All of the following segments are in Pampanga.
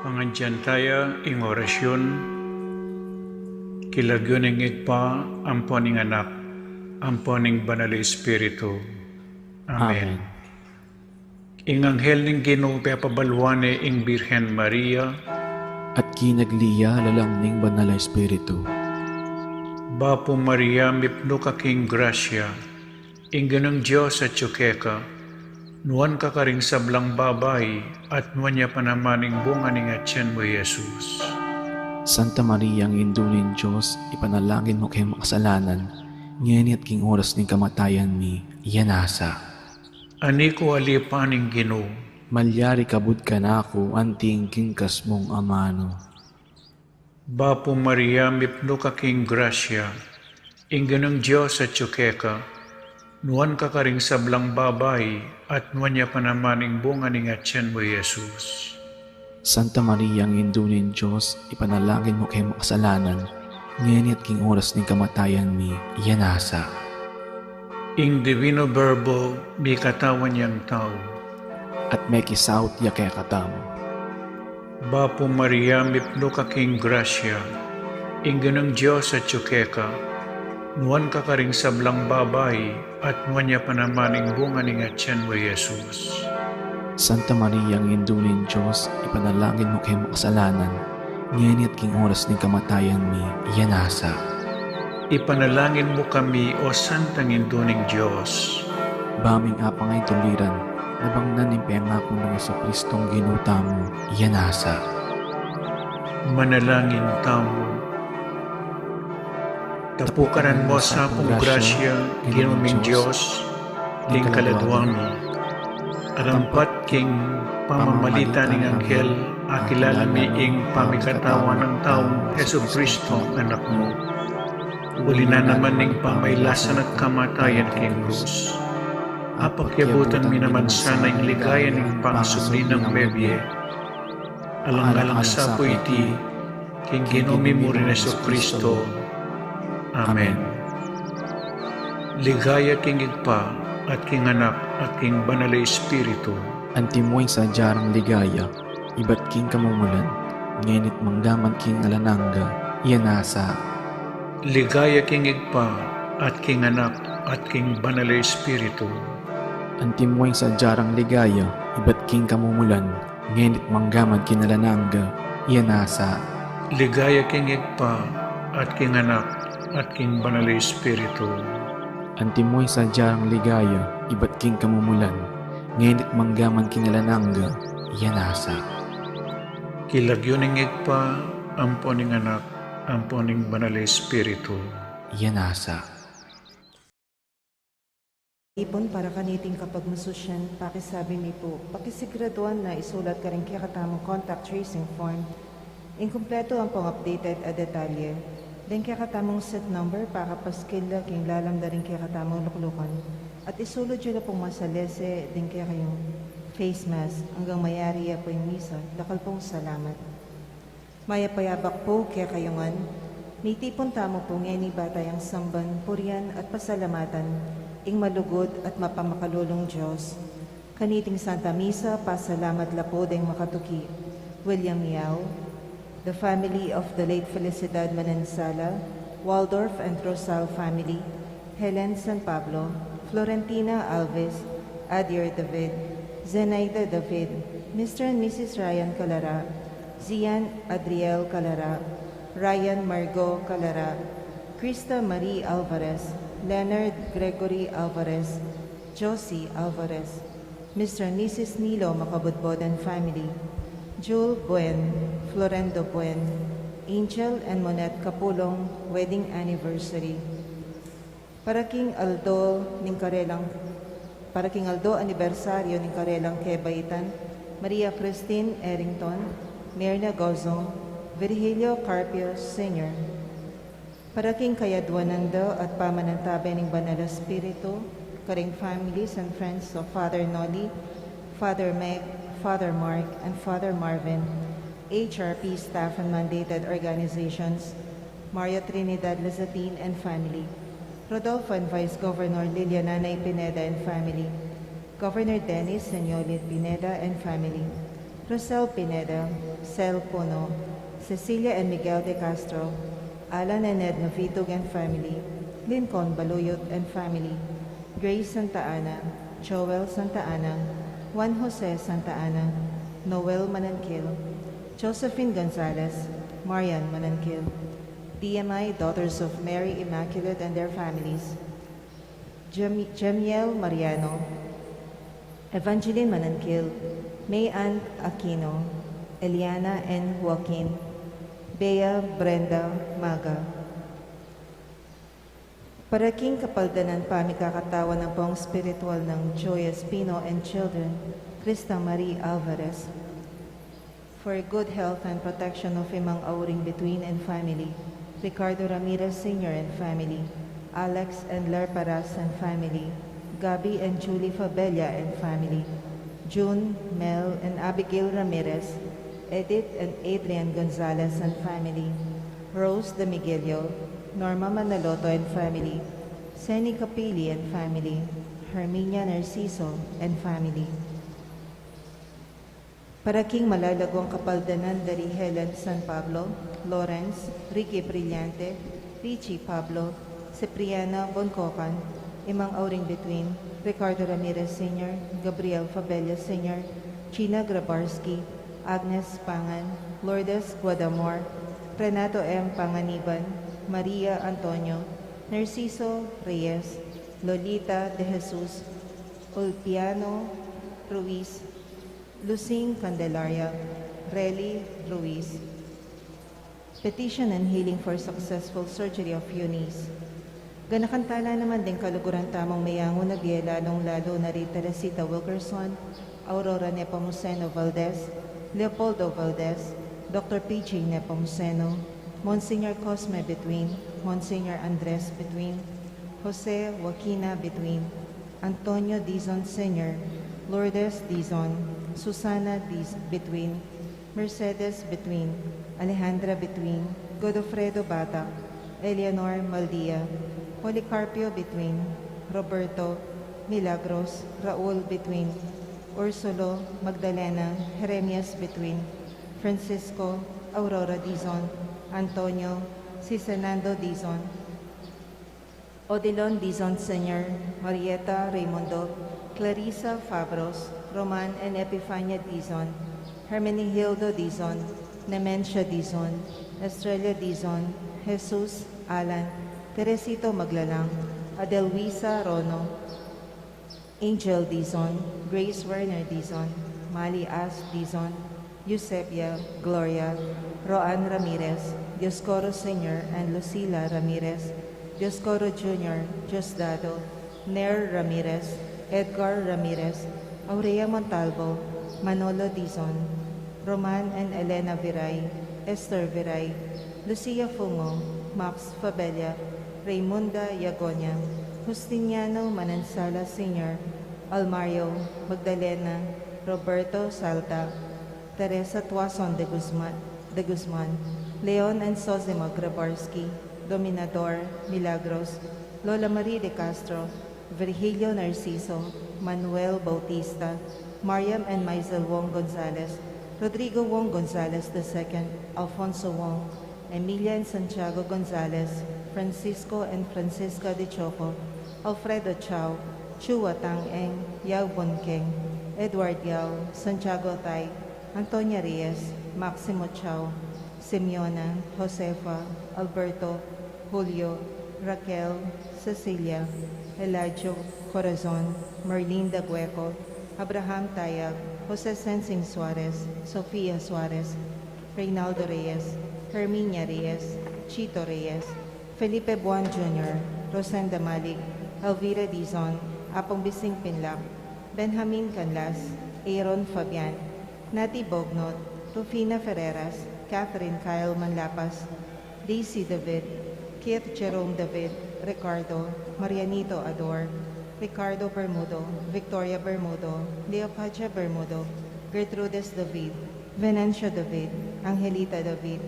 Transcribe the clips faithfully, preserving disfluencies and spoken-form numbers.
Pangadyan taya ing orasyun, king lagyu ning Ibpa, ampo ning Anak, ampo ning Banal a Espiritu. Amen. Amen. Ing anghel ning Ginu pepabaluan ne ing Birhen Maria. At kinagli ya lalam ning Banal a Espiritu. Bapu Maria, mipnu ka king grasya, ing Ginung Dios atyu keka, nuan ka karing sablang babai, at nuan ya pa naman ing bunga ning atyan mu, Jesus. Santa Maria, Indu ning Dios, ipanalangin mu kaming makasalanan, ngeni at king oras ning kamatayan mi. Amen. Ani ku alipan ing Ginu. Malyari kabud kanaku anti ing kingkas mung amanu. Bapu Maria, mipnu ka king grasya, ing Ginung Dios atyu keka, nuan ka karing sablang babai, at nuan ya pa naman ing bunga ning atyan mu, Jesus. Santa Maria, Indu ning Dios, ipanalangin mu kaming makasalanan, ngeni at king oras ning kamatayan mi. Amen. Ing Divino Verbo mikatawan yang tau. At mekisaut ya kekatamu. Bapu Maria, mipnu ka king grasya, ing Ginung Dios atyu keka, nuan ka karing sablang babai, at nuan ya pa naman ing bunga ning atyan mu, Jesus. Santa Maria, Indu ning Dios, ipanalangin mu kaming makasalanan, ngeni at king oras ning kamatayan mi. Amen. Ipanalangin mu kami, O Santang Indu ning Dios. Ba ming apang ay tuliran, nabangnan ning pengaku nang Jesucristong Ginu tamu. Amen. Manalangin tamu. Tapukaran mu sa pung grasya, Ginu ming Dios, ding kaladua mi. Arampat king pamamagitan ning anghel, akilala mi ing pamikatawan nang taung Jesucristo, Anak mu. Uli na naman ning pamailasan at kamatayan king krus, apakyabutan mi naman sana ing ligaya ning pangasubli nang mebie. Alang-alang sa pu iti, king Ginu mi murin Jesucristo. Amen. Ligaya king Ibpa, at king Anak, at king Banal a Espiritu. Antimo ing sadya rang ligaya, ibat king kamumulan, ngeni't manggaman king alang angga. Amen. Ligaya king Ibpa, at king Anak, at king Banal a Espiritu. Antimo ing sadya rang ligaya, ibat king kamumulan, ngeni't manggaman king alang angga. Amen. Ligaya king Ibpa, at king Anak, at king Banal a Espiritu. Antimo ing sadya rang ligaya, ibat king kamumulan, ngeni't manggaman king alang angga. Amen. King lagyu ning Ibpa, ampo ning Anak, ampo ning Banal a Espiritu. Amen. Ipon para kaniting kapagmasusyan, pakisabi mi pu, pakisiguraduan na isulat karing kekatamung contact tracing form ing kumpletu ampong updated a detalye, deng kekatamung seat number, pakapaskil la king lalam da ring kekatamung luklukan, at isulud yu la pung masalese deng kekayung face mask anggang mayari ya pu ing misa. Dakal pung salamat. Mayap a abak pu kekayu ngan. Mitipun tamu pu ngeni ba tayang samban, purian at pasalamatan ing malugud at mapamakalulung Dios. Kaniting Santa Misa, pasalamat la pu deng makatuki William Yao, the family of the late Felicidad Manansala, Waldorf and Rosal family, Helen San Pablo, Florentina Alves, Adier David, Zenaida David, Mister and Missus Ryan Calara, Zian Adriel Calara, Ryan Margot Calara, Krista Marie Alvarez, Leonard Gregory Alvarez, Josie Alvarez, Mister and Missus Nilo Macabudbod and family, Jewel Buen, Florendo Buen, Angel and Monette Capulong wedding anniversary. Para king aldo ning karelang, para king aldo anibersaryo ning karelang kebaitan, Maria Christine Errington, Mirna Gozong, Virgilio Carpio Senior. Para king kayaduanan da at pamanantabe ning Banal a Espiritu, karing families and friends of Father Noli, Father Meg, Father Mark, and Father Marvin, H R P staff and mandated organizations, Maria Trinidad Lazatin and family, Rodolfo and Vice Governor Liliana Nay Pineda and family, Governor Dennis and Yolette Pineda and family, Rosel Pineda, Sel Puno, Cecilia and Miguel de Castro, Alan and Edna Vitug and family, Lincoln Baluyot and family, Grace Santa Ana, Joel Santa Ana, Juan Jose Santa Ana, Noel Mananquil, Josephine Gonzalez, Marian Mananquil, D M I, Daughters of Mary Immaculate and their families, Jam- Jamiel Mariano, Evangeline Mananquil, May Ann Aquino, Eliana N. Joaquin, Bea Brenda Maga. Para king kapaldanan pamikakatawan ampong espiritual nang Joy Espino and children, Krista Marie Alvarez. For good health and protection of Imang Auring Bituin and family, Ricardo Ramirez Senior and family, Alex and Ler Paras and family, Gabby and Julie Fabella and family, June, Mel, and Abigail Ramirez, Edith and Adrian Gonzalez and family, Rose de Miguelio, Norma Manaloto and family, Seni Capili and family, Herminia Narciso and family. Para king malalaguang kapaldanan da ri Helen San Pablo, Lawrence, Ricky Brillante, Richie Pablo, Cipriana Boncocan, Imang Auring Bituin, Ricardo Ramirez Senior, Gabriel Fabella Senior, Gina Grabarski, Agnes Pangan, Lourdes Guadamor, Renato M. Panganiban, Maria Antonio, Narciso Reyes, Lolita de Jesus, Ulpiano Ruiz, Lucing Candelaria, Relly Ruiz. Petition and healing for successful surgery of Eunice. Ganakan tala naman ding kaluguran tamung meyangu na bie, lalung-lalu na ri Teresita Wilkerson, Aurora Nepomuceno Valdez, Leopoldo Valdez, Doctor P J Nepomuceno, Monsignor Cosme Between, Monsignor Andres Between, Jose Joaquina Between, Antonio Dizon Senior, Lourdes Dizon, Susana Diz Between, Mercedes Between, Alejandra Between, Godofredo Batak, Eleanor Maldia, Policarpio Between, Roberto, Milagros, Raul Between, Ursulo, Magdalena, Jeremias Between, Francisco, Aurora Dizon, Antonio, Sisenando Dizon, Odilon Dizon Senior, Marieta Raimundo, Clarissa Fabros, Roman and Epifania Dizon, Hermenegildo Dizon, Nemencia Dizon, Estrella Dizon, Jesus, Alan, Teresito Maglalang, Adelwisa Rono, Angel Dizon, Grace Werner Dizon, Mali As Dizon, Eusebia, Gloria, Roan Ramirez, Dioscoro Senior and Lucila Ramirez, Dioscoro Junior, Diosdado, Ner Ramirez, Edgar Ramirez, Aurea Montalvo, Manolo Dizon, Roman and Elena Viray, Esther Viray, Lucia Fungo, Max Fabella, Raymunda Yagonia, Justiniano Manansala Senior, Almario, Magdalena, Roberto Salta, Teresa Tuason de Guzman, de Guzman, Leon and Sosima Grabarski, Dominador, Milagros, Lola Marie de Castro, Virgilio Narciso, Manuel Bautista, Mariam and Maisel Wong Gonzalez, Rodrigo Wong Gonzalez the second, Alfonso Wong, Emilia and Santiago Gonzalez, Francisco and Francisca de Choco, Alfredo Chao, Chua Tang Eng, Yao Bun Keng, Edward Yao, Santiago Tai, Antonia Reyes, Maximo Chao, Simeona, Josefa, Alberto, Julio, Raquel, Cecilia, Elijah Corazon, Merlinda Gueco, Abraham Tayag, Jose Sensing Suarez, Sofia Suarez, Reynaldo Reyes, Herminia Reyes, Chito Reyes, Felipe Buan Junior, Rosenda Malik, Elvira Dizon, Apong Bising Pinlac, Benjamin Canlas, Aaron Fabian, Nati Bognot, Rufina Ferreras, Catherine Kyle Manlapas, Daisy David, Keith Jerome David, Ricardo, Marianito Ador, Ricardo Bermudo, Victoria Bermudo, Leopadia Bermudo, Gertrudes David, Venencia David, Angelita David,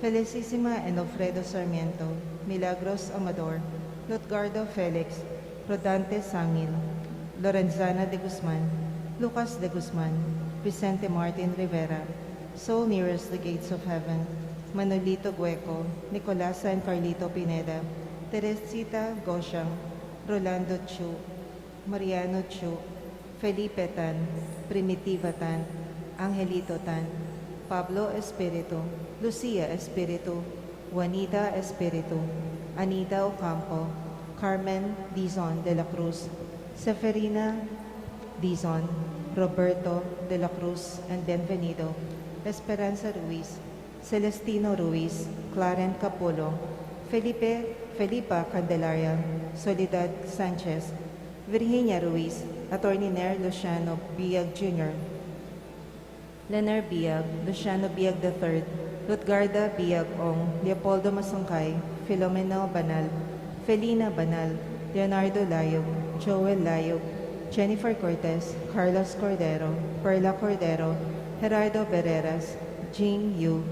Felicissima and Alfredo Sarmiento, Milagros Amador, Lutgardo Felix, Rodante Sangil, Lorenzana de Guzman, Lucas de Guzman, Vicente Martin Rivera, soul nearest the gates of heaven, Manolito Gueco, Nicolasa and Carlito Pineda, Teresita Gosiang, Rolando Chu, Mariano Chu, Felipe Tan, Primitiva Tan, Angelito Tan, Pablo Espiritu, Lucia Espiritu, Juanita Espiritu, Anita Ocampo, Carmen Dizon de la Cruz, Seferina Dizon, Roberto de la Cruz and Bienvenido, Esperanza Ruiz, Celestino Ruiz, Clarence Capolo, Felipe, Felipa Candelaria, Soledad Sanchez, Virginia Ruiz, Attorney Ner Luciano Biag Junior, Lener Biag, Luciano Biag the third, Lutgarda Biag Ong, Leopoldo Masangkay, Filomeno Banal, Felina Banal, Leonardo Layog, Joel Layog, Jennifer Cortez, Carlos Cordero, Perla Cordero, Gerardo Barreras, Jing Yu,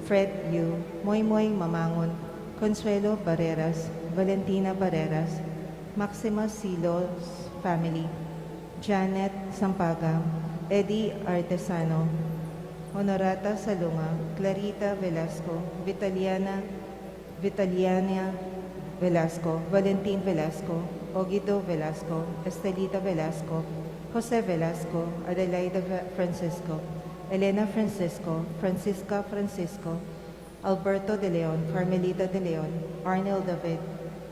Fred Yu, Moymoy Mamangun, Consuelo Barreras, Valentina Barreras, Maxima Silos family, Janet Sampaga, Eddie Artesano, Honorata Salunga, Clarita Velasco, Vitaliana, Vitaliana Velasco, Valentin Velasco, Ogido Velasco, Estelita Velasco, Jose Velasco, Adelaida Ve-, Francisco, Elena Francisco, Francisca Francisco, Alberto de Leon, Carmelita de Leon, Arnel David,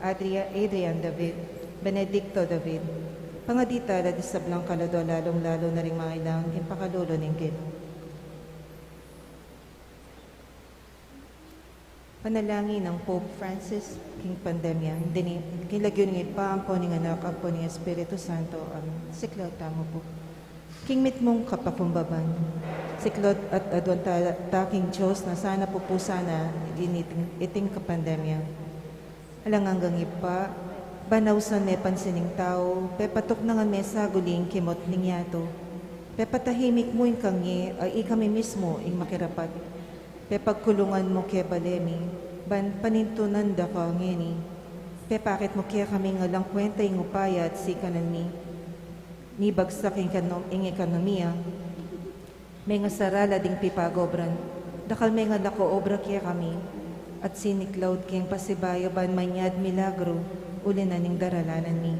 Adria-, Adrian David, Benedicto David. Pangadi tala di sablang kaladua, lalung-lalu na ring mangailangan king pakalulu ning Ginu. Panalangin nang Pope Francis king pandemya, dini, king lagyu ning Ibpa, ampo ning Anak, ampo ning Espiritu Santo. Amen. Siklaud tamu pu. King mitmung kapakumbaban, siklaud at aduan ta, ta king Dios na sana pupusan na iting, iting kapandemya. Alang anggang Ibpa, ban ausan me pansin ning tau, pepatuknangan me saguli ing kimot ning yatu. Pepatahimik mu ing kangke, a ikami mismu ing makirapat. Pepagkulungan mu ke bale mi, ban panintunan da ka ngeni. Pepakit mu kekami ing alang kwenta ing upaya at sikanan mi. Mibagsak ing kano-, ing ekonomiya. Mengasarala ding pipagobran, dakal mengalako obra kekami, at siniklaud keng pasibayu ban manyad milagru, uli na ning daralanan mi.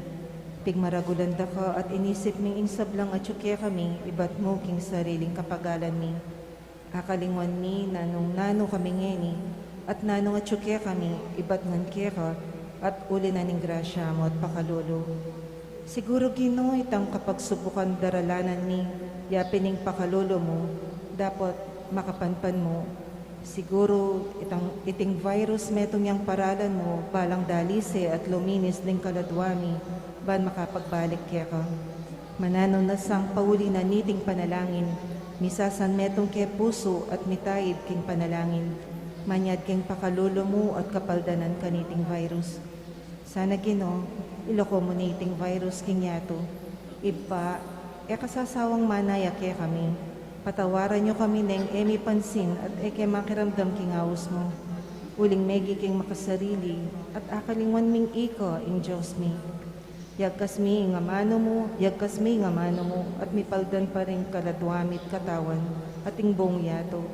Pigmaragulan da ka at inisip mi ing sablang atyu kekami, ibat mu king sariling kapagalan mi. Akalingwan mi nanung nanu kami ngeni, at nanung atyu kekami, ibat ngan keka, at uli na ning grasya mu at pakalulu. Siguru, Ginu, itang kapagsubukan daralanan mi, ya pin ing pakalulu mu, dapot makapanpan mu. Siguru, itang, iting virus metung yang paralan mu, balang dalise at luminis ding kaladua mi, ban makapagbalik keka. Mananu na sang pauli na niting panalangin, misasan metung ke pusu at mitaib king panalangin, manyad king pakalulu mu at kapaldanan kaniting virus. Sana, Ginu, ilako mu niting virus king yatu. Ibpa, e ka sasawang manaya kekami. Patawaran yu kami neng e mi pansin at e ke makiramdam king aus mu. Uling megi keng makasarili at akalingwan ming ika ing Dios mi. Yagkas mi ing amanu mu, yagkas mi ing amanu mu, at mipaldan pa ring kaladua mi't katawan, at ing buung yatu.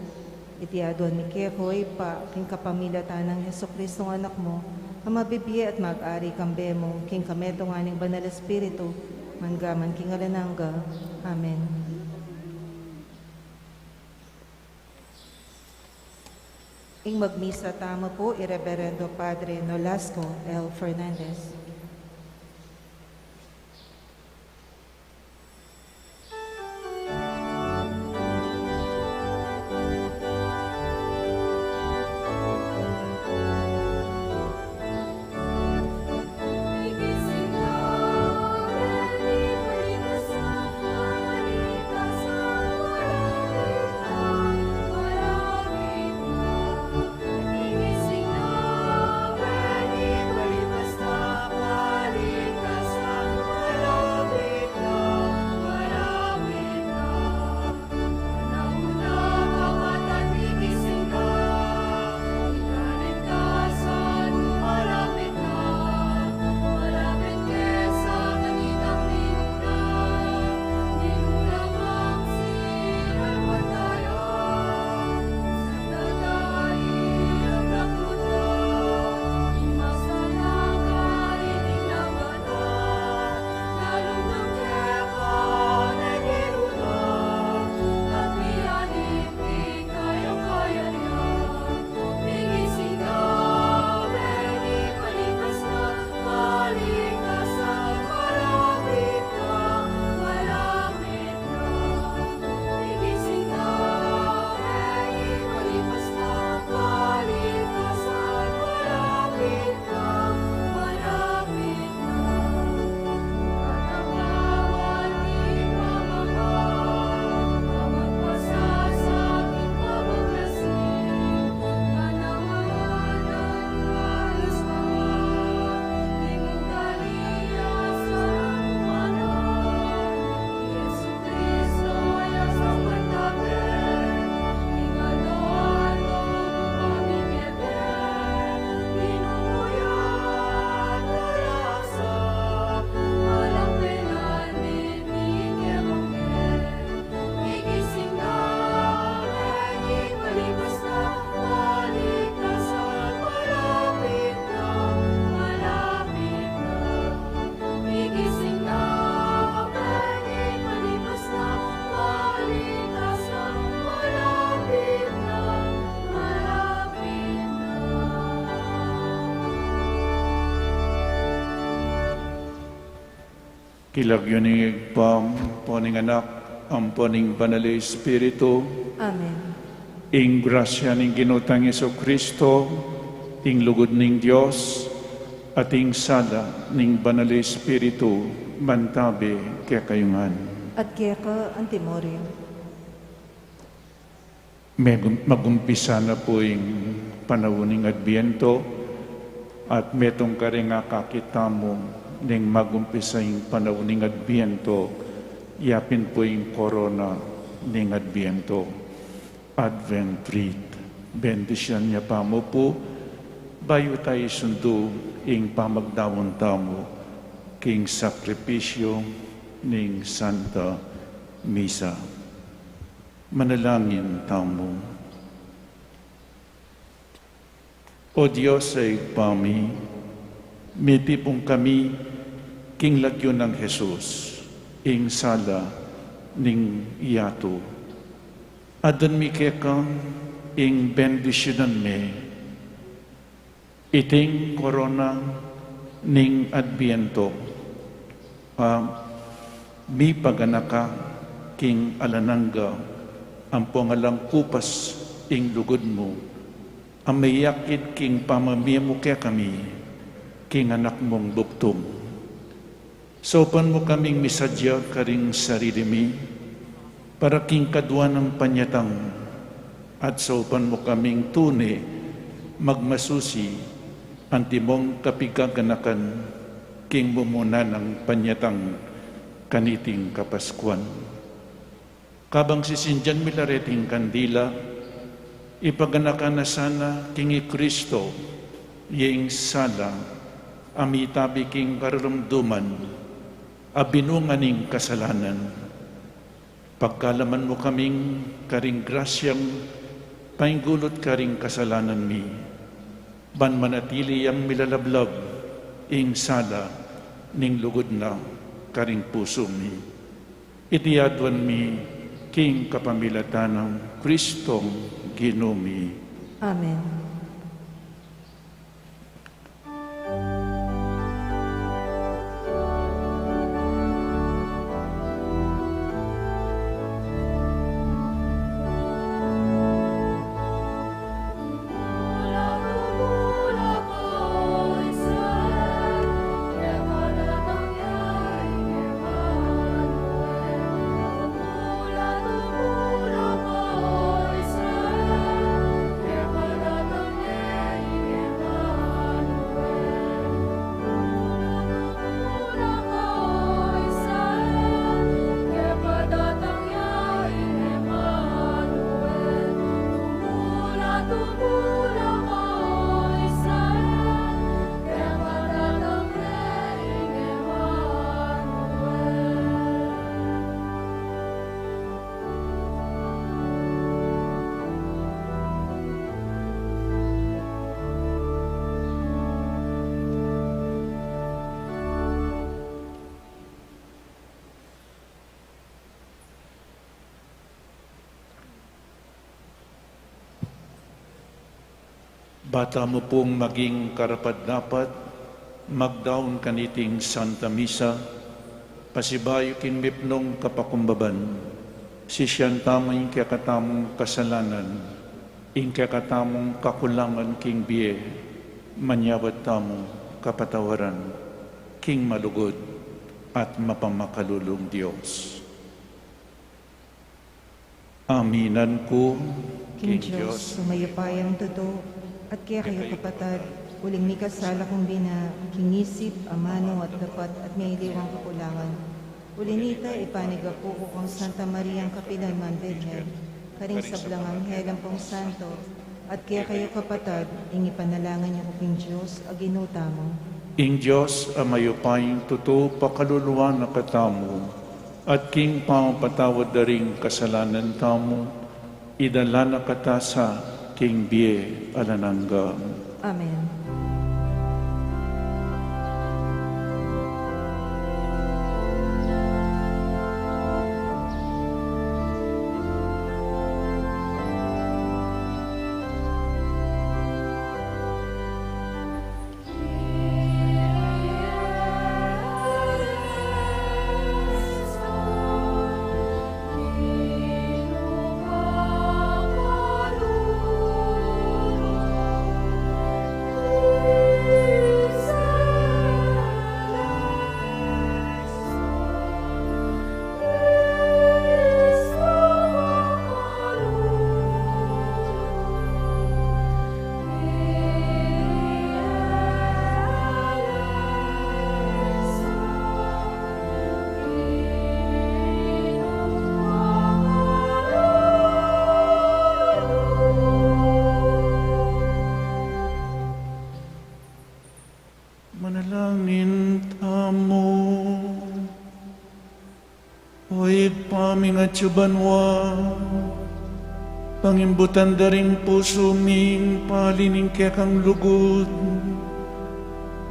Iti aduan mi keka, Ibpa, king kapamilatan nang Jesucristo a Anak mu, a mabibie at mag-ari kambe mu, king kametungan ning Banal Espiritu, mangga man king alang angga. Amen. Ing magmisa tamu pu i Reverendo Padre Nolasco L. Fernandez. King lagyu ning Ibpa, ampo ning Anak, ampo ning Banal a Espiritu. Amen. Ing grasya ning Ginu tang Jesucristo, ing lugud ning Dios, at ing sala ning Banal a Espiritu, mantabi kekayu ngan. At keka antimurin. Megum-, magumpisa na pu ing panaun ning Adbiento, at metung karing akakit tamu ning magumpisa ing panaun ning Adbiento, yapin pu ing korona ning Adbiento. Adventrite. Bendisyunan ya pa mu pu, bayu tamu isundu ing pamagdaun tamu king sakripisyu ning Santa Misa. Manalangin tamu. O Dios a Ibpa mi, mitipun kami king lagyu nang Jesus, ing sala ning yatu. Adwan mi keka ing bendisyunan me iting korona ning Adbiento, a mipaganaka king alang angga, ampong alang kupas ing lugud mu, a meyakit king pamamie mu kekami, king Anak mung bugtung. Saupan mu kaming misadya karing sarili mi, para king kadua nang panyatang, at saupan mu kaming tune magmasusi, antimong kapigaganakan king mumuna nang panyatang kaniting Kapaskuan. Kabang sisindian mi la reting kandila, ipaganaka na sana king i Kristo, ya ing sala a mitabi king kararumduman a binunga ning kasalanan. Pagkalaman mu kaming karing grasyang painggulut karing kasalanan mi, ban manatili yang milalablab ing sala ning lugud na karing pusu mi. Iti adwan mi king kapamilatan nang Kristong Ginu mi. Amen. Ba tamu pung maging karapat-dapat magdaun kaniting Santa Misa, pasibayu king mipnung kapakumbaban, sisian tamu ing kekatamung kasalanan, ing kekatamung kakulangan king bie, manyawad tamu kapatawaran king malugud at mapamakalulung Dios. Aminan ku king Dios a mayupayang tutu, at kekayu kapatad, uling mikasala kung bina, king isip, amanu, at dapat, at ngeni king kakulangan. Uli na nita, ipanyawad ku kang Santa Mariang kapilanman Birhen, karing sablang anghel ampong santo, at kekayu kapatad, ing ipanalangin yu ku king Dios a Ginu tamu. Ing Dios a mayupayang tutu, pakaluluan na katamu, at king pamapatawad da ring kasalanan tamu, idala na kata sa king bie alang angga. Amen. banua, pangimbutan da ring pusu mi ing pali ning kekang lugud,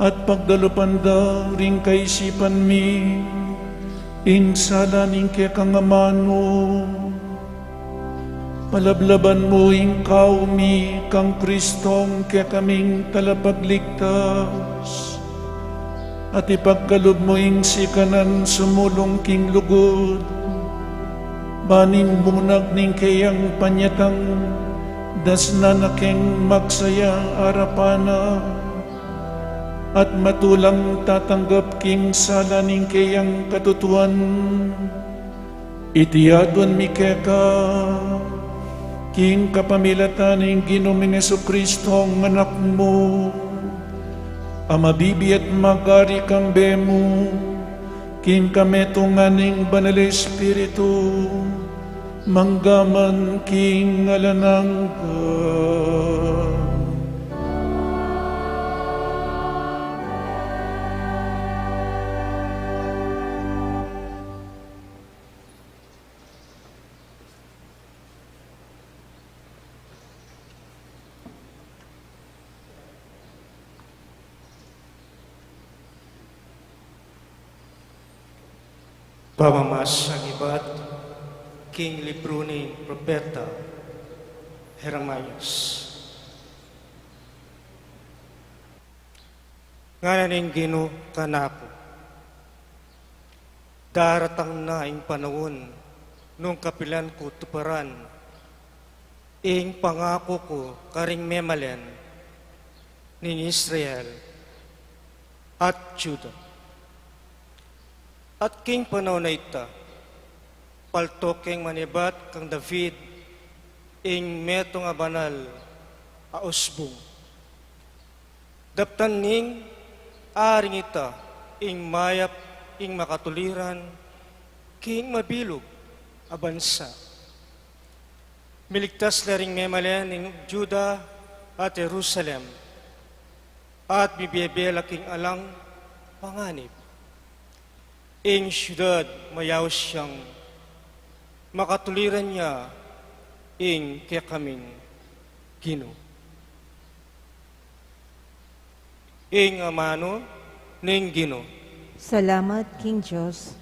at pagdalupan da ring kaisipan mi ing sala ning kekang amanu. Palablaban mu ing kau mi kang Kristong kekaming talapagligtas, at ipagkalub mu ing sikanan sumulung king lugud, ban ing munag ning keyang panyatang dasnan na keng magsaya arapan na, at matulang tatanggap king sala ning keyang katutuan. Iti aduan mi keka king kapamilatan ning Ginu ming Jesucristo, ing Anak mu, a mabibie at magari kambe mu, king kametungan ning Banal Espiritu, mangga man king alang angga. Pamamasang ibat king libru ning propeta Jeremias. Ngana ning Ginu kanaku, daratang na ing panaun nung kapilan ku tuparan ing pangaku ku karing memalen ning Israel at Juda. At king panaun a ita, palto keng manibat kang David ing metung a banal a usbung. Daptan ning aring ita ing mayap, ing makatuliran king mabilug a bansa. Miligtas la ring memalen ning Juda at Jerusalem, at mibie la king alang panganib. Ing siudad mayaus yang, makatuliran ya ing kekaming Ginu. Ing amanu ning Ginu. Salamat king Dios.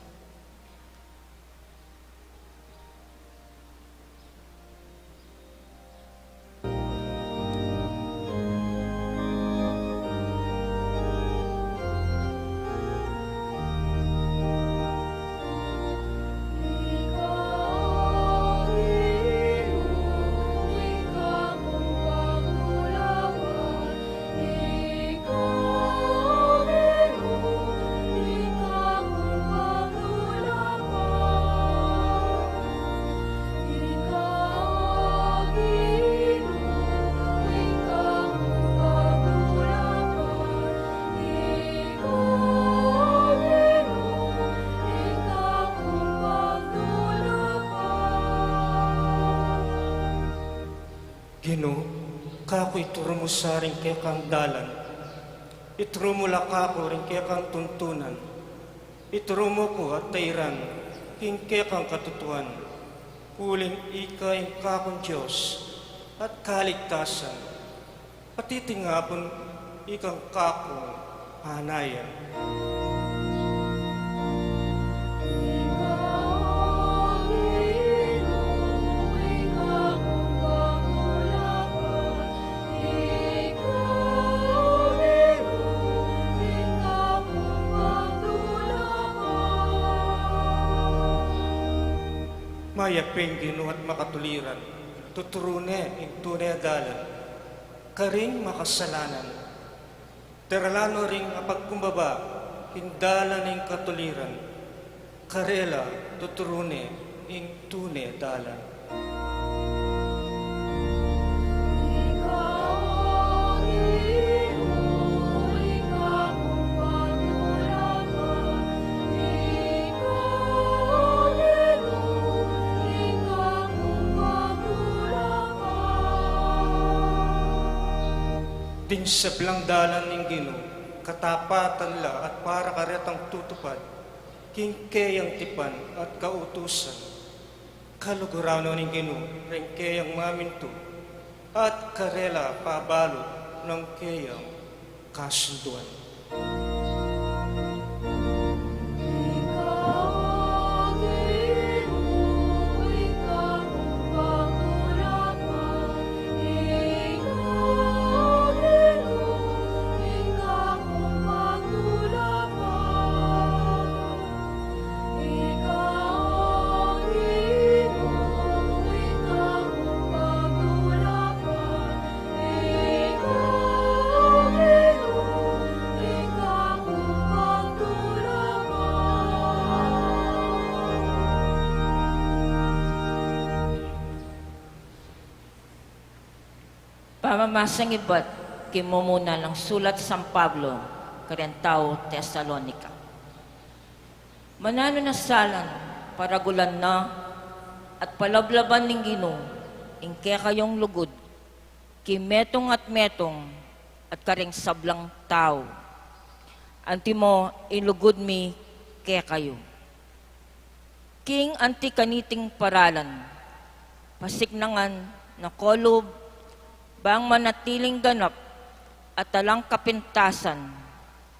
Ginu, kaku ituru mu sa ring kekang dalan, ituru mu la kaku ring kekang tuntunan, ituru mu ku at tairan king kekang katutuan, uling ika ing kakung Dios at kaligtasan, patitingapun ikang kakung anayan. Mayap ing Ginu at makatuliran, tuturu ne ing tune a dalan karing makasalanan. Daralan no ring apagkumbaba king dalan ning katuliran, karela tuturu ne ing tune a dalan. Ding sablang dalan ning Ginu, katapatan la at para karetang tutupad king keyang tipan at kautusan. Kaluguran no ning Ginu ring keyang mamintu, at karela pabalu ning keyang kasunduan. Pamamasang ibat king mumuna nang sulat San Pablo kareng tau Tesalonica. Mananu na sa lan paragulan na at palablaban ning Ginu ing kekayung lugud king metung at metung at karing sablang tau. Antimo ing lugud mi kekayu. King anti kaniting paralan, pasiknangan na ko lub bang manatiling ganap at alang kapintasan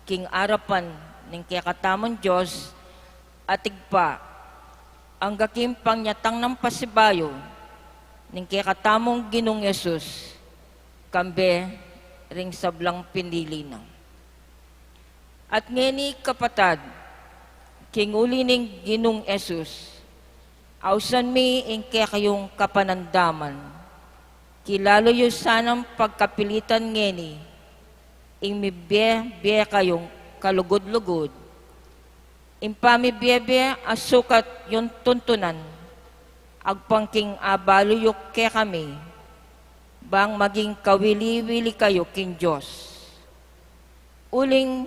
king arapan ning kekatamung Dios at Ibpa, angga king panyatang nang pasibayu ning kekatamung Ginung Jesus, kambe ring sablang pinili na. At ngeni, kapatad, king uli ning Ginung Jesus, ausan mi ing kekayung kapanandaman, ki lalu yu sanang pagkapilitan ngeni ing mibie-bie kayung kalugud-lugud, ing pamibie-bie a sukat yung tuntunan, agpang king abalu yu kekami, bang maging kawili-wili kayu king Dios. Uling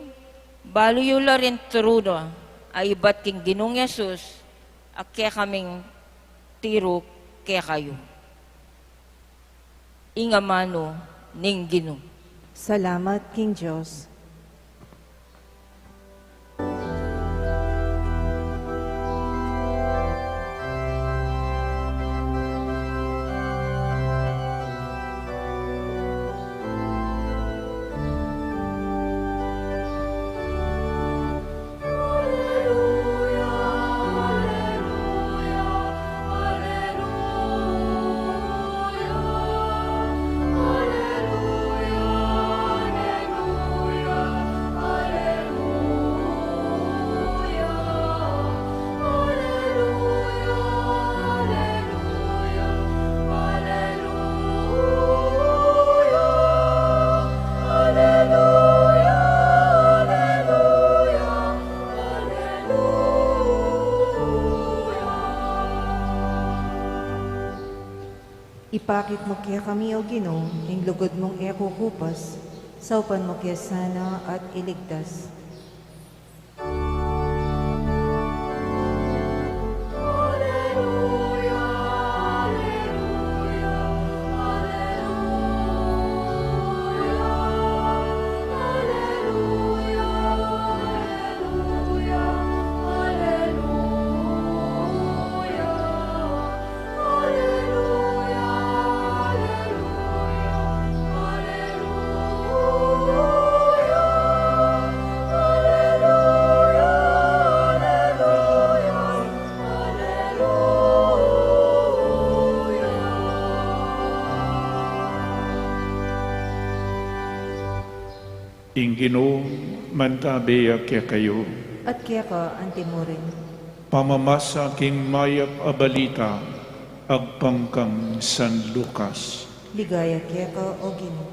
balu yu la ring tiru na a ibat king Ginung Jesus a kekaming tiru kekayu. Ing amanu ning Ginu. Salamat king Dios. Ipakit mu kekami, O Ginu, ing lugud mung e kukupas, saupan mu ke sana at iligtas. Ing Ginu mantabe ya kekayu. At keka antimurin. Pamamasa king mayap a balita agpang kang San Lucas. Ligaya keka, O Ginu.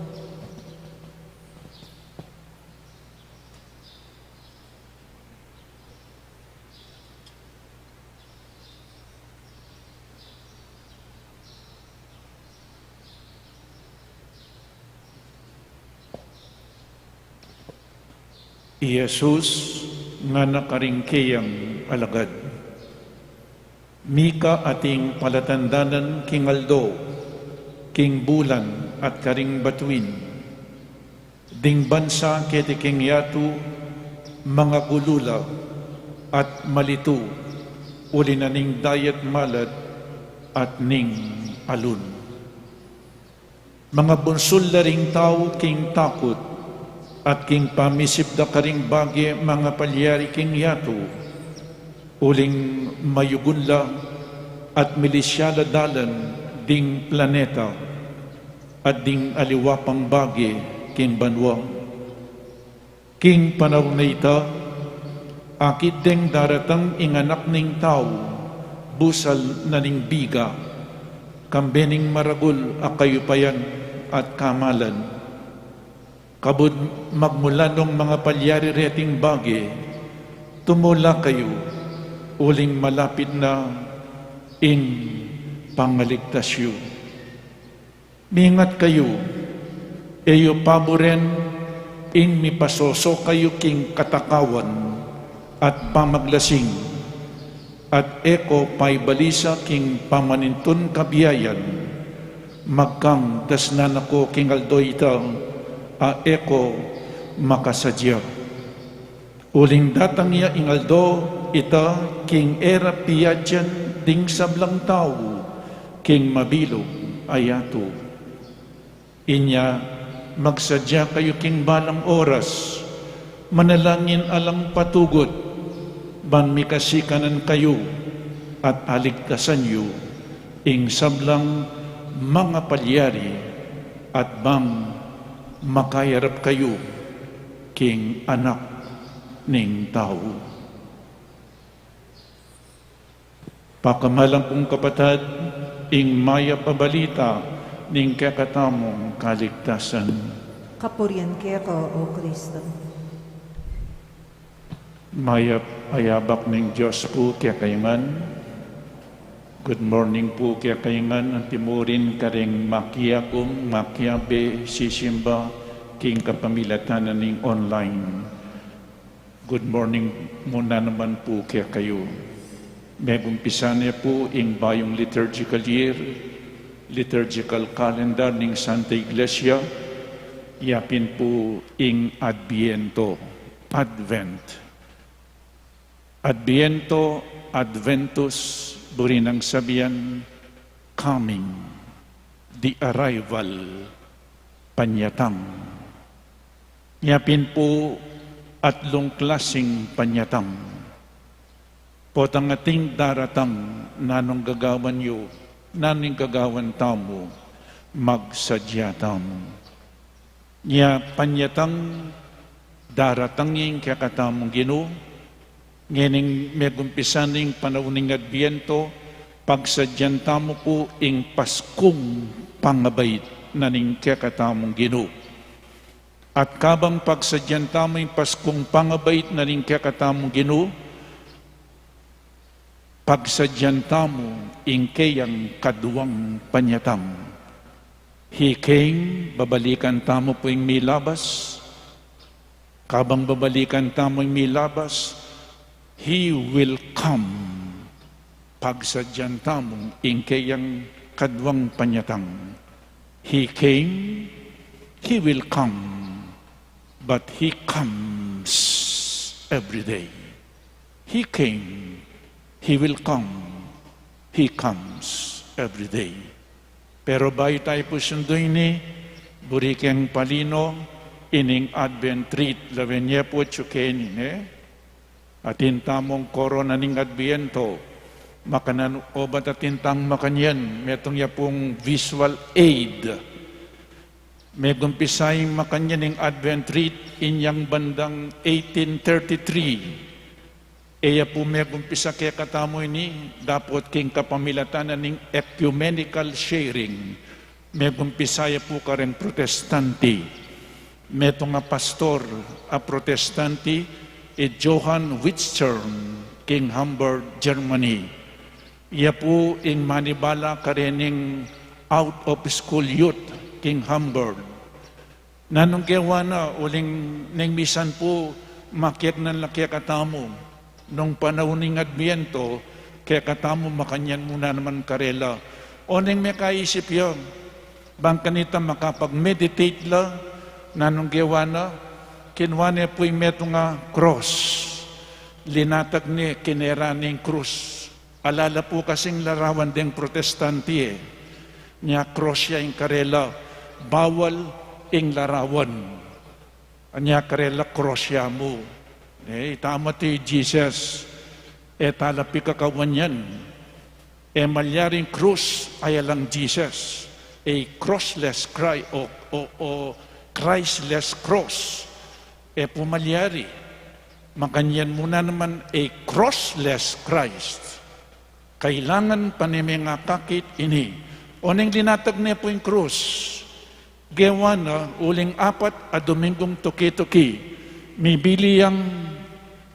I Jesus ngana karing keyang alagad, mika ating palatandanan king aldo, king bulan at karing batuin. Ding bansa keti king yatu mangagulu la at malitu, uli na ning dayat malat at ning alun. Mangabunsul la ring tau king takut, at king pamisip da karing bage mangapalyari king yatu, uling mayugun la at milisya la dalan ding planeta, at ding aliwa pang bage king banua. King panaun a ita, akit deng daratang ing Anak ning Tau, busal na ning biga, kambe ning maragul a kayupayan at kamalan. Kabud magmula nung mangapalyari reting bage, tumula kayu, uling malapit na ing pangaligtas yu. Mingat kayu, e yu paburen ing mipasoso kayu king katakawan at pamaglasing, at e ko paibalisa king pamanintun kabiayan, magkang dasnan na ko king aldo ita a e ko makasadya. Uling datang ya ing aldo ita king e ra piadyan ding sablang tau king mabilug a yatu. Inya, magsadya kayu king balang oras, manalangin alang patugud, ban mikasikanan kayu at aligtasan yu ing sablang mangapalyari, at bang makayarap kayu king Anak ning Tau. Pakamalan kung kapatad, ing mayap a balita ning kekatamung kaligtasan. Kapurian keka, O Kristo. Mayap a yabak ning Dios pu kekayu ngan. Good morning pu kekayu ngan, antimurin karing makiagum, makiabe, sisimba king kapamilatan na ning online. Good morning mu na naman pu kekayu. Megumpisa ne pu ing bayung liturgical year, liturgical calendar ning Santa Iglesia, yapin pu ing Adbiento, Advent. Adbiento, Adventus, buri nang sabian, coming, the arrival, panyatang. Yapin pu atlung klasing panyatang. Potang ating daratang, nanung gagawan yu, nanung gagawan tamu, magsadya tamu. Nya panyatang daratang ing kekatamung Ginu, ngening megumpisa ning panaun ning Adbiento, pagsadyan tamu pu ing Paskung pangabait na ning kekatamung Ginu. At kabang pagsadyan tamu ing Paskung pangabait na ning kekatamung Ginu, pagsadyan tamu ing keyang kaduang panyatang. He came, babalikan tamu pu ing milabas. Kabang babalikan tamu ing milabas, He will come. Pagsadyan tamu ing keyang kaduang panyatang. He came, He will come, but He comes every day. He came, He will come, He comes every day. Pero bayu tayu pu sundun ini, buri keng palino, ining Advent wreath, lawen ye pu atyu keni, ne? Atin tamung korona ning Adbiento, makanyan obat atin tang makanyan, metung ya pung visual aid. Megumpisa ing makanyan ing Advent wreath inyang bandang eighteen thirty-three. E ya pu megumpisa kekatamu ini, dapot king kapamilatan na ning ecumenical sharing, megumpisa ya pu kareng Protestanti. Metung a pastor a Protestanti, i Johann Witzstern, king Hamburg, Germany. Iya pu ing manibala karening out of school youth king Hamburg. Nanung gewa na, uling neng misan pu makiagnan la kekatamu, nung panaun ning Adbiento, kekatamu makanyan mu na naman karela. O neng mekaisip ya, bang kanita makapag-meditate la, nanung gewa na, kinua ne pu ing metung a krus, linatag ne, kinera ne ing krus. Ala la pu kasing larawan deng Protestante, e. Nya cross ya ing karela, bawal ing larawan. Nya karela cross ya mu. E, ita mu ati Jesus, e tala pikakawan yan. E malyaring krus, ayalang Jesus. A crossless Christ, o, o, o Christless cross. E pu malyari. Makanyan mu na naman a crossless Christ. Kailangan pa ne mengakakit ini. Oneng linatag ne pu ing krus. Gewa na uling apat a Domingong tuki-tuki. Mibili yang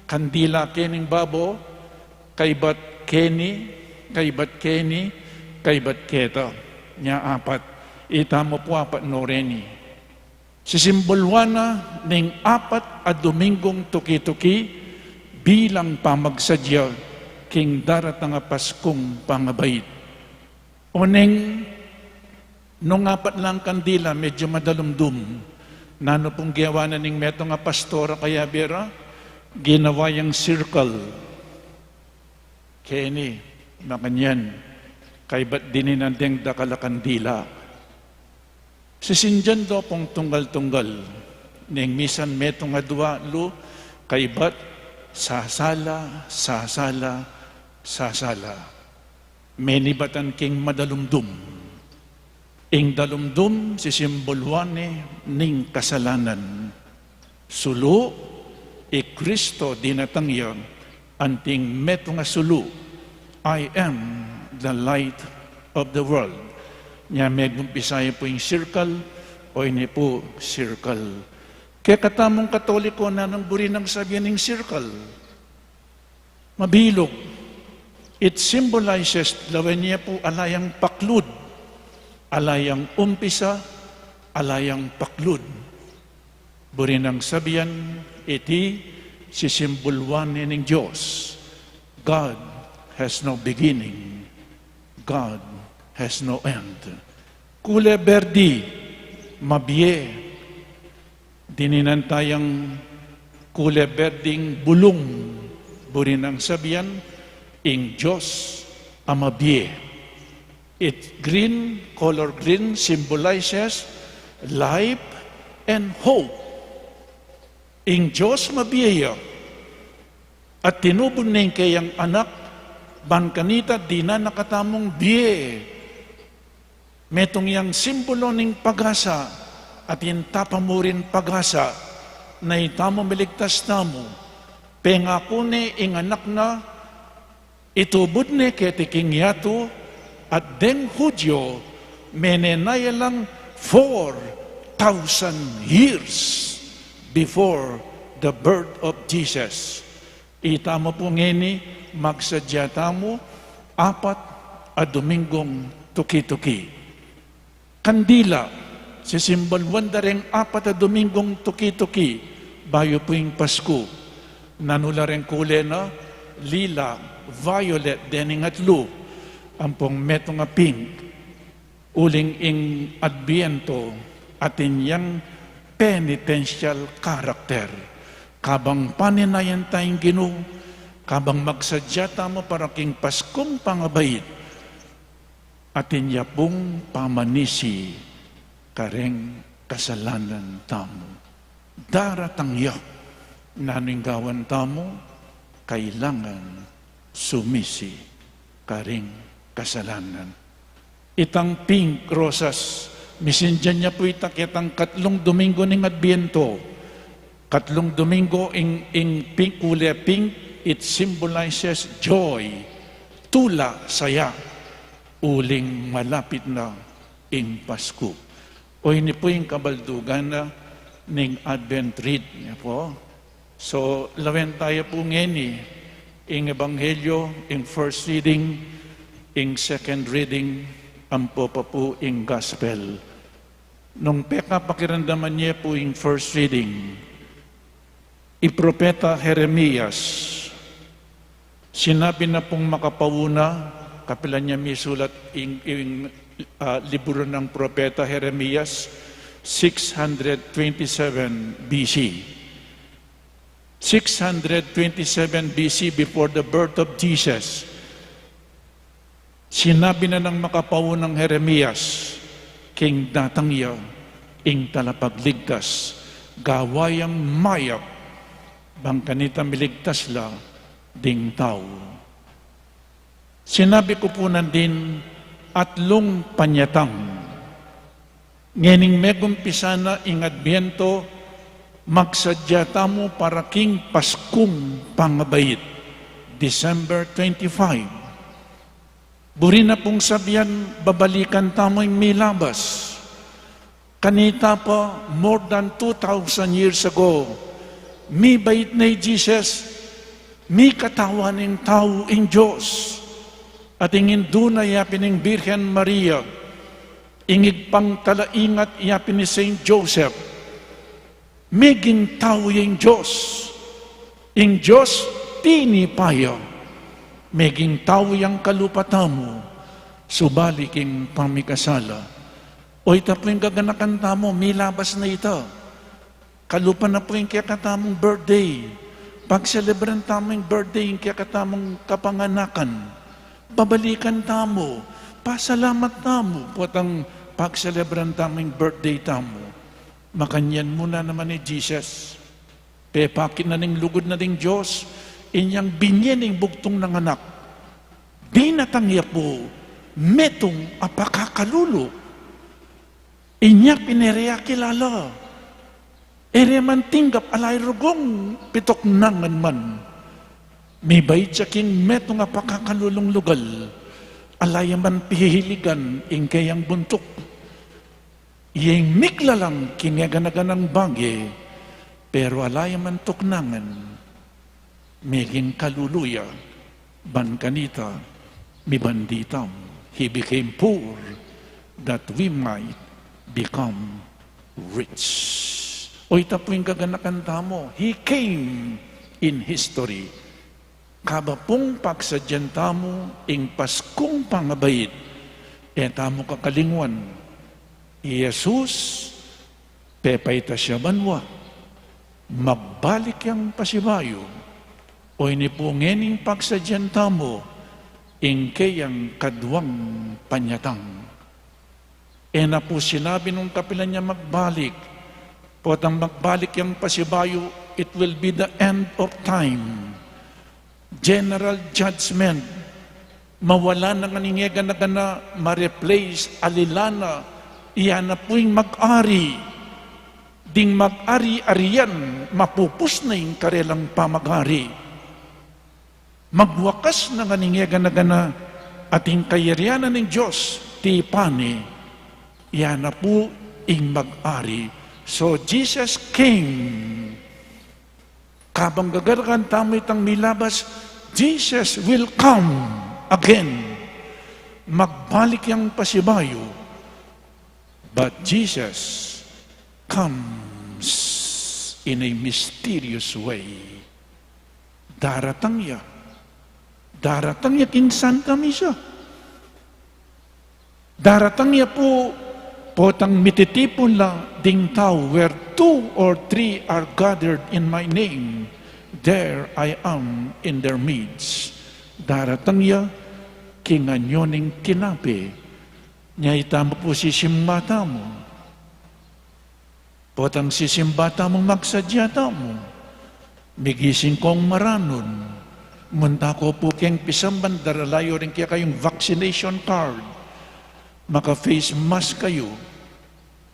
kandila kening babo, kaybat keni, kaybat keni, kaybat keta. Nya apat. Ita mu pu apat no reni. Sisimboluan na ning apat a Domingong tuki-tuki bilang pamagsadya king daratang a Paskung pangabait. Oneng nung apat lang kandila, medyo madalumdum. Nanu pung gewa na ning metung a pastor a kayabera? Ginawa yang circle. Keni, makanyan, kaybat dininan deng dakal a kandila. Sisindian do pung tunggal-tunggal, neng misan metung a dua, lu, kaybat, sasala, sasala, sasala. Menibatan king madalumdum. Ing dalumdum, sisimboluan ne ning kasalanan. Sulu, i Kristo dinatang ya, anting metung a sulu, "I am the light of the world." Nya megumpisa ya pu ing circle, o ini pu circle. Kekatamung Katoliko, nanung buri nang sabian ing circle? Mabilug. It symbolizes, lawen ya pu ala yang paklud, ala yang umpisa, ala yang paklud. Buri nang sabian, iti sisimboluan ne ning Dios. God has no beginning. God has no end. Kule berdi, mabie. Dininan tayang kule berding bulung. Buri nang sabian, ing Dios a mabie. It green, color green symbolizes life and hope. Ing Dios mabie ya, at tinubud ne ing keyang anak, ban kanita dinan na katamung bie. Metung yang simbolu ning pag-asa, at ing tapamurin pag-asa, na itamu miligtas tamu. Pengaku ne ing anak na, itubud ne keti king yatu, at deng Hudyo, menenaya lang four thousand years before the birth of Jesus. Itamu pu ngeni, magsadya tamu, apat a Domingong tuki-tuki. Kandila, sisimboluan da reng apat a Domingong tuki-tuki, bayu pu ing Pasku. Nanu la reng kule na? Lila, violet, dening atlu, ampong metung a pink. Uling ing Adbiento, atin yang penitential character. Kabang panenayan taya ing Ginu, kabang magsadya tamu para king Paskung pangabait, atin ya pung pamanisi kareng kasalanan tamu. Daratang ya, nanu ing gawan tamu? Kailangan sumisi kareng kasalanan. Itang pink rosas, misindian ya pu ita ketang katlung Domingo ning Adbiento. Katlung Domingo, ing, ing pink, kule pink, it symbolizes joy, tula, saya. Uling malapit na ing Pasku. O ini pu ing kabaldugan na ning Advent wreath, ya pu. So, lawen taya pu ngeni ing Ebanghelyo, ing first reading, ing second reading, ampo pa pu ing Gospel. Nung pekapakiramdaman ye pu ing first reading, i Propeta Jeremias, sinabi na pung makapauna, kapilan ya misulat ing, ing, ah, libru nang Propeta Jeremias, six hundred twenty-seven B C. Six hundred twenty-seven B C, before the birth of Jesus, Sinabi na nang makapaunang Jeremias, king datang ya ing talapagligtas, gawa yang mayap, bang kanita miligtas la ding tau. Sinabi ku pu nandin, atlung panyatang. Ngening megumpisa na ing Adbiento, magsadya tamu para king Paskung pangabait, December twenty-five. Buri na pung sabian, babalikan tamu ing milabas. Kanita pa, more than two thousand years ago, mibait na i Jesus, mikatawan ing tau ing Dios. At ing indu na yapin ing Birhen Maria, ing ibpang talaingat yapin i Saint Joseph, meging tau ya ing Dios. Ing Dios tinipa ya, meging tau yang kalupa tamu, subali king pamikasala. O ita pu ing gaganakan tamu, milabas na ita. Kalupa na pu ing kekatamung birthday. Pagselebran tamu ing birthday ing kekatamung kapanganakan. Babalikan tamu, pasalamat tamu, potang pagselebran tamu ing birthday tamu. Makanyan mu na naman i Jesus. Pepakit na ning lugud na ding Dios, inyang binye ning bugtung nang anak. Dinatang ya pu, metung a pakakalulu. Inya pin e re ya kilala. E re man tinggap, ala i rugung pituknangan man. Mibait ya king metung a pakakalulung lugal. Ala ya man pihihiligan ing keyang buntuk. Iya ing mikla lang king egana-ganang bage, pero ala ya man tuknangan, meging kalulu ya, ban kanita, mibandi tamu. He became poor that we might become rich. O ita pu ing gaganakan tamu, He came in history. Kaba pung pagsadyan tamu ing Paskung pangabait, e tamu kakalingwan, i Jesus, pepaitas ya banua, magbalik yang pasibayu. O ini pu ngening pagsadyan tamu ing keyang kaduang panyatang. E na pu sinabi nung kapilan ya magbalik. Potang magbalik yang pasibayu, it will be the end of time. General judgment. Mawala na ngan ing egana-gana, ma-replace, alila na, iya na pu ing mag-ari. Ding mag-ari-arian, mapupus na ing karelang pamag-ari. Magwakas na ngan ing egana-gana, at ing kayarian na ning Dios, tipan ne, iya na pu ing mag-ari. So Jesus came. Kabang gaganakan tamu itang milabas, Jesus will come again. Magbalik yang pasibayu. But Jesus comes in a mysterious way. Daratang ya. Daratang ya king Santa Misa. Daratang ya pu, potang mititipun la ding tau, where two or three are gathered in my name, there I am in their midst. Daratang ya king anyu ning tinape. Nya ita mu pu sisimba tamu. Potang sisimba tamu, magsadya tamu. Migising kong maranun. Munta ko pu keng pisamban, darala yu ring kekayung vaccination card. Maka-face mask kayu.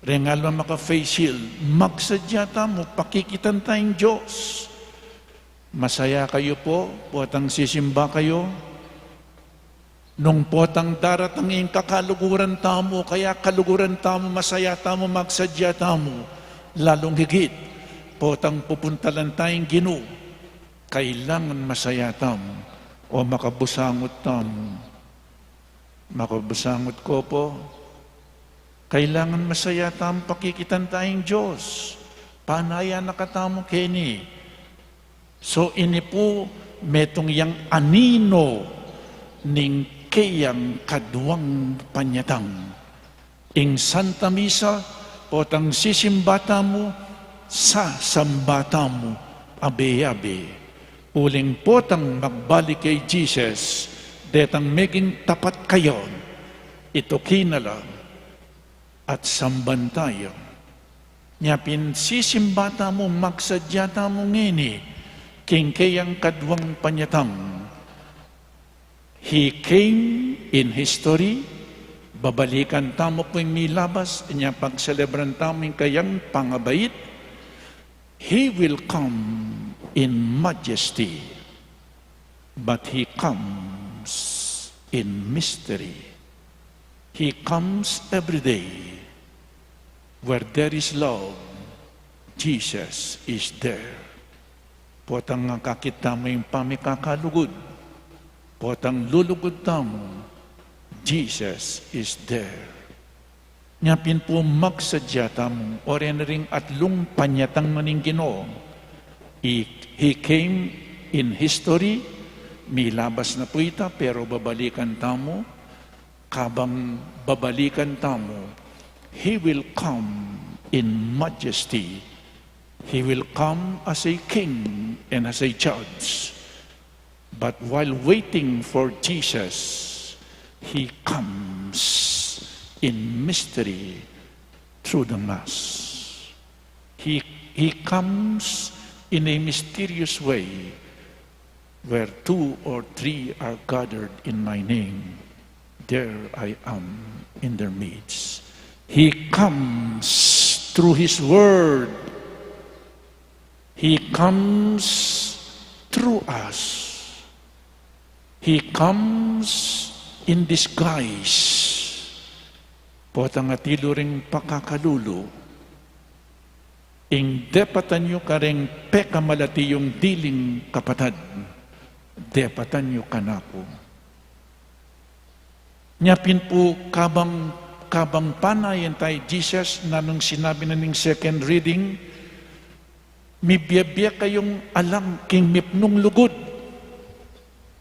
Rengal man maka-face shield. Magsadya tamu, pakikitan tayang Dios. Masaya kayu pu, potang sisimba kayu. Nung potang daratang ing kakaluguran tamu, kaya kaluguran tamu, masaya tamu, magsadya tamu, lalung higit, potang pupuntalan tayang Ginu, kailangan masaya tamu, o makabusangot tamu. Makabusangot ko pu, kailangan masaya tamu, pakikitan tayang Dios. Panaya na katamu keni. So, ini pu metung yang anino ning keyang kaduang panyatang. Ing Santa Misa, potang sisimba tamu, sasamba tamu, abe-abe. Uling potang magbalik kay Jesus, Detang meging tapat kaya, ituki na la at samban taya. Nya pin sisimba tamu, magsadya tamu ngeni king keyang kaduang panyatang. He came in history, babalikan tamu pu ing milabas, nya pagselebran tamu ing kayang pangabait. He will come in majesty, but he comes in mystery. He comes every day. Where there is love, Jesus is there. Potang akakit tamu ing pamikakalugud, potang lulugud tamu, Jesus is there. Nya pin pu magsadya tamu, o reni ring atlung panyatang na ning Ginu. He, he came in history, milabas na pu ita, pero babalikan tamu, kabang babalikan tamu, He will come in majesty. He will come as a king and as a judge. But while waiting for Jesus, He comes in mystery through the Mass. He, he comes in a mysterious way. Where two or three are gathered in my name, there I am in their midst. He comes through His Word. He comes through us. He comes in disguise. Potang atilu ring pakakalulu, ing depatan yu kareng pekamalati yung diling kapatad, depatan yu kanaku. Nya pin pu kabang, kabang panayan taya i Jesus, nanung sinabi na ning second reading, mibie-bie kayung alang king mipnung lugud.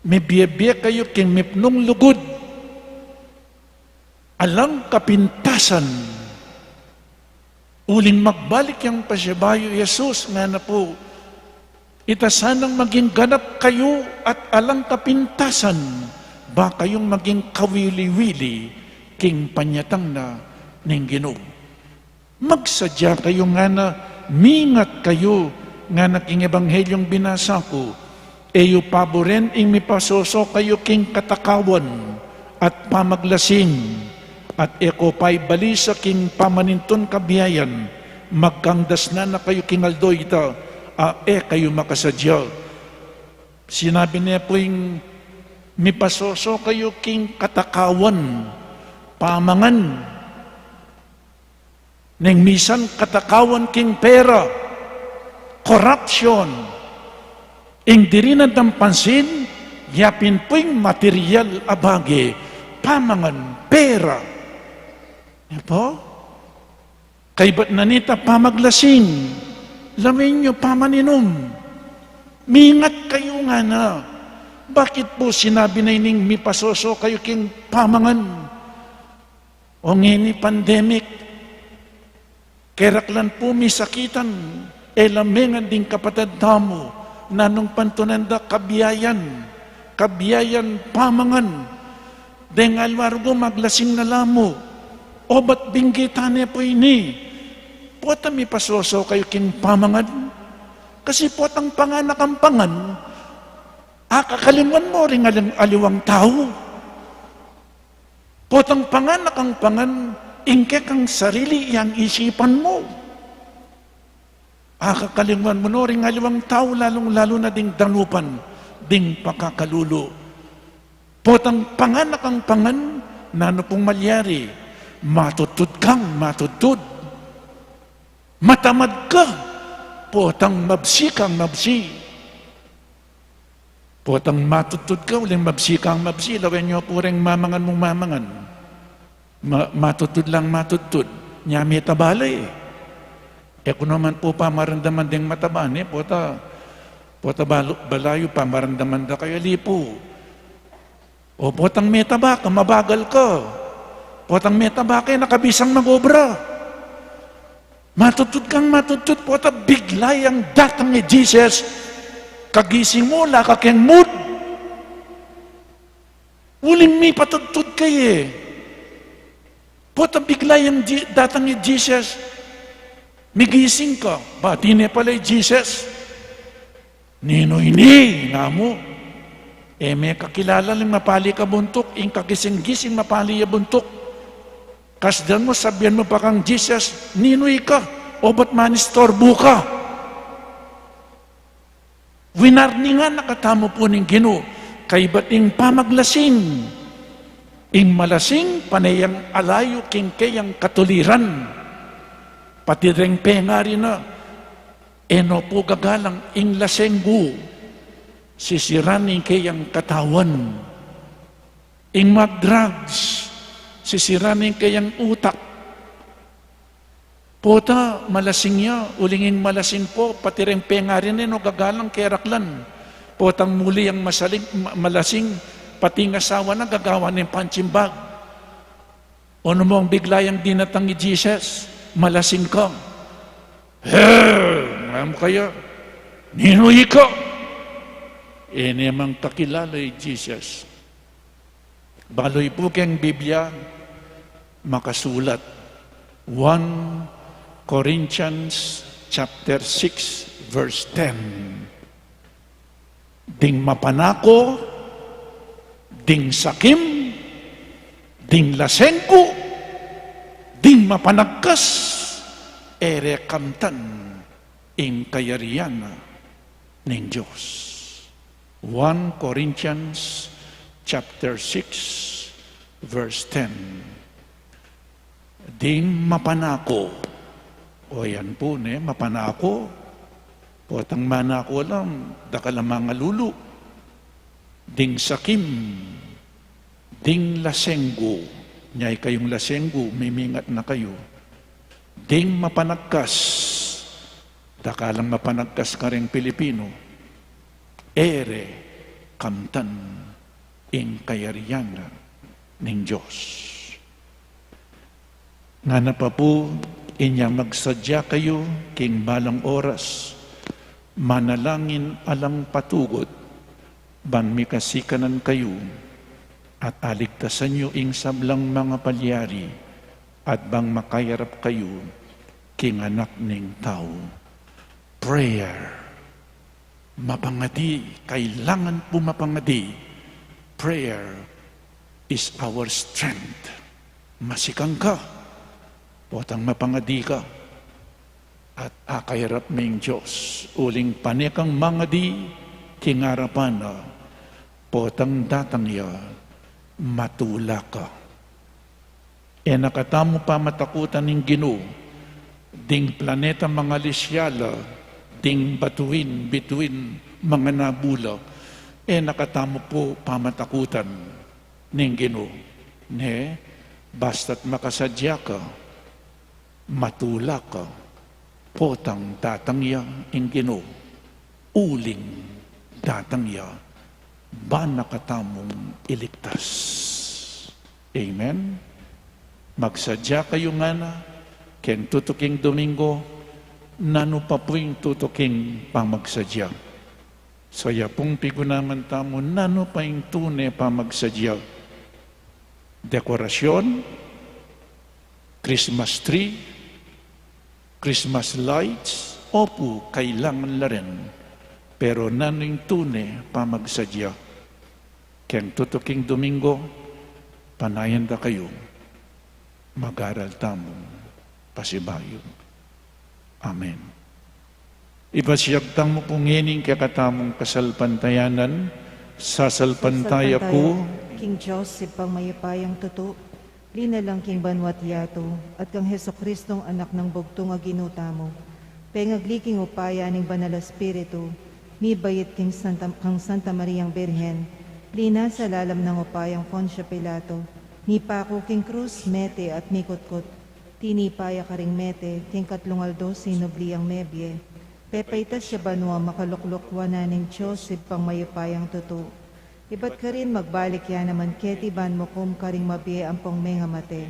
Mibie-bie kayu king mipnung lugud. Alang kapintasan. Uling magbalik yang pasibayu i Jesus, ngana pu, ita sanang maging ganap kayu at alang kapintasan, ba kayung maging kawili-wili king panyatang na ning Ginu. Magsadya kayu ngana, mingat kayu ngana king ebanghelyung binasa ku, e yu paburen ing mipasoso kayu king katakawan at pamaglasing, at e ko paibalisa king pamanintun kabiayan, magkangdas na na kayu king aldo ita, a e kayu makasadya. Sinabi ne pu ing mipasoso kayu king katakawan, pamangan, neng misan katakawan king pera, corruption, ing dirinan dang pansin, yapin pu ing material a bage, pamangan, pera. E pu? Kaybat na nita pamaglasing, lawen yu pamaninum. Mingat kayu ngana. Bakit pu sinabi na ining mipasoso kayu king pamangan? O ngeni pandemic, keraklan pu misakitan, e la mengan ding kapatad tamu, nanung pantunan da kabiayan, kabiayan pamangan, deng aliwa rugu maglasing na la mu, obat binggitan ne pu ini, pota mipasoso kayu king pamangan, kasi potang pangan na kang pangan, akakalinguan mu ring aling-, aliwang tau. Potang pangan na kang pangan, ing kekang sarili yang isipan mu. Akakalinguan mu no ring aliwang tau, lalung-lalu na ding danupan, ding pakakalulu. Potang pangan na kang pangan, nanu pung malyari? Matudtud kang matudtud. Matamad ka, potang mabsi kang mabsi. Potang matudtud ka, uling mabsi kang mabsi, lawen yu pu reng mamangan mung mamangan. Ma-, matudtud lang matudtud, nya mitaba la e. E ku naman pu pamaramdaman deng mataba ne, pota, pota balu-, balayu pamaramdaman da kayu ali pu. O potang mitaba ka, mabagal ka. Potang mitaba ka, e na ka bisang mag-obra. Matudtud kang matudtud, pota bigla yang datang i Jesus, kagising mu, ala ka keng mood. Uling mipatudtud ke ye. Pota bigla yang di-, datang i Jesus, "Migising ka." Ba, dine pala i Jesus, "Ninu ini?" nga mu. E me kakilala ling mapali ka buntuk, ing kagising-gising mapali ya buntuk. Kasdan mu, sabian mu pa kang Jesus, "Ninu ika? Obat manistorbu ka?" Winarningan na katamu pu ning Ginu, kaybat ing pamaglasing. Ing malasing, pane yang alayu king keyang katuliran. Pati reng pengari na, e no pu gagalang ing lasenggu, sisiran ing keyang katawan. Ing mag-drugs, sisiran ing keyang utak. Pota, malasing ya, uling ing malasing pu, pati reng pengari na e no gagalang keraklan. Potang muli yang masaling, ma-, malasing, pati ing asawa na gagawan ning punching bag. O nu mong bigla yang dinatang i Jesus, "Malasing ka." "He, nga mu kaya, ninu ika?" E ne mang kakilala i Jesus. Balu yu pu keng Biblia, makasulat, one Corinthians chapter six, verse ten. Ding mapanako, ding sakim, ding lasenggu, ding mapanagkas, e re kamtan ing kayarian ning Dios. One Corinthians chapter six, verse ten. Ding mapanako. O yan pu, ne, mapanako. Potang manako la, dakal a mangalulu. Ding sakim, ding lasenggu. Nya ikayung lasenggu, mimingat na kayu. Ding mapanagkas. Dakal a mapanagkas kareng Pilipinu. E re kamtan ing kayarian ning Dios. Ngana pa pu, inya magsadya kayu king balang oras, manalangin alang patugut, ban mikasikanan kayu, at aligtasan yu ing sablang mangapalyari, at bang makayarap kayu king Anak ning Tau. Prayer. Mapangadi, kailangan pu mapangadi. Prayer is our strength. Masikang ka, potang mapangadi ka, at akayarap me ing Dios. Uling pane kang mangadi king arapan na, potang datang ya, matula ka. E na katamu pamatakutan ing Ginu, ding planeta mangalis ya la, ding batuin, bituin, manganabu la, e na katamu pu pamatakutan ning Ginu. Ne, basta't makasadya ka, matula ka, potang datang ya ing Ginu, uling datang ya, ban na katamung iligtas. Amen. Magsadya kayu ngana, keng tutuking Domingo, nanu pa pu ing tutuking pamagsadya. So, ya pung pigunaman tamu, nanu pa ing tune pamagsadya. Dekorasyon, Christmas tree, Christmas lights, opu, kailangan la rin. Pero nanu ing tune pamagsadya? Keng tutuking Domingo, panayan da kayu, mag-aral tamung pasibayu. Amen. Ipasyag tamu pu ngeni ing kekatamung kasalpantayanan, sasalpantaya ku king Dios, Ibpang mayupayang tutu, linalang king banua't yatu, at kang Jesucristong Anak nang bugtung a Ginu tamu, pengagli king upaya ning Banal a Espiritu, mibait king Santa, kang Santa Mariang Birhen, linasa lalam nang upayang Poncio Pilato, mipaku king krus, mete at mikutkut, tinipa ya karing mete, king katlung aldo sinubli yang mebie, pepaitas ya banua, makalukluk wanan ning Dios, Ibpang mayupayang tutu. Ibat karin magbalik ya naman keti ban mukum karing mabie ampong mengamate.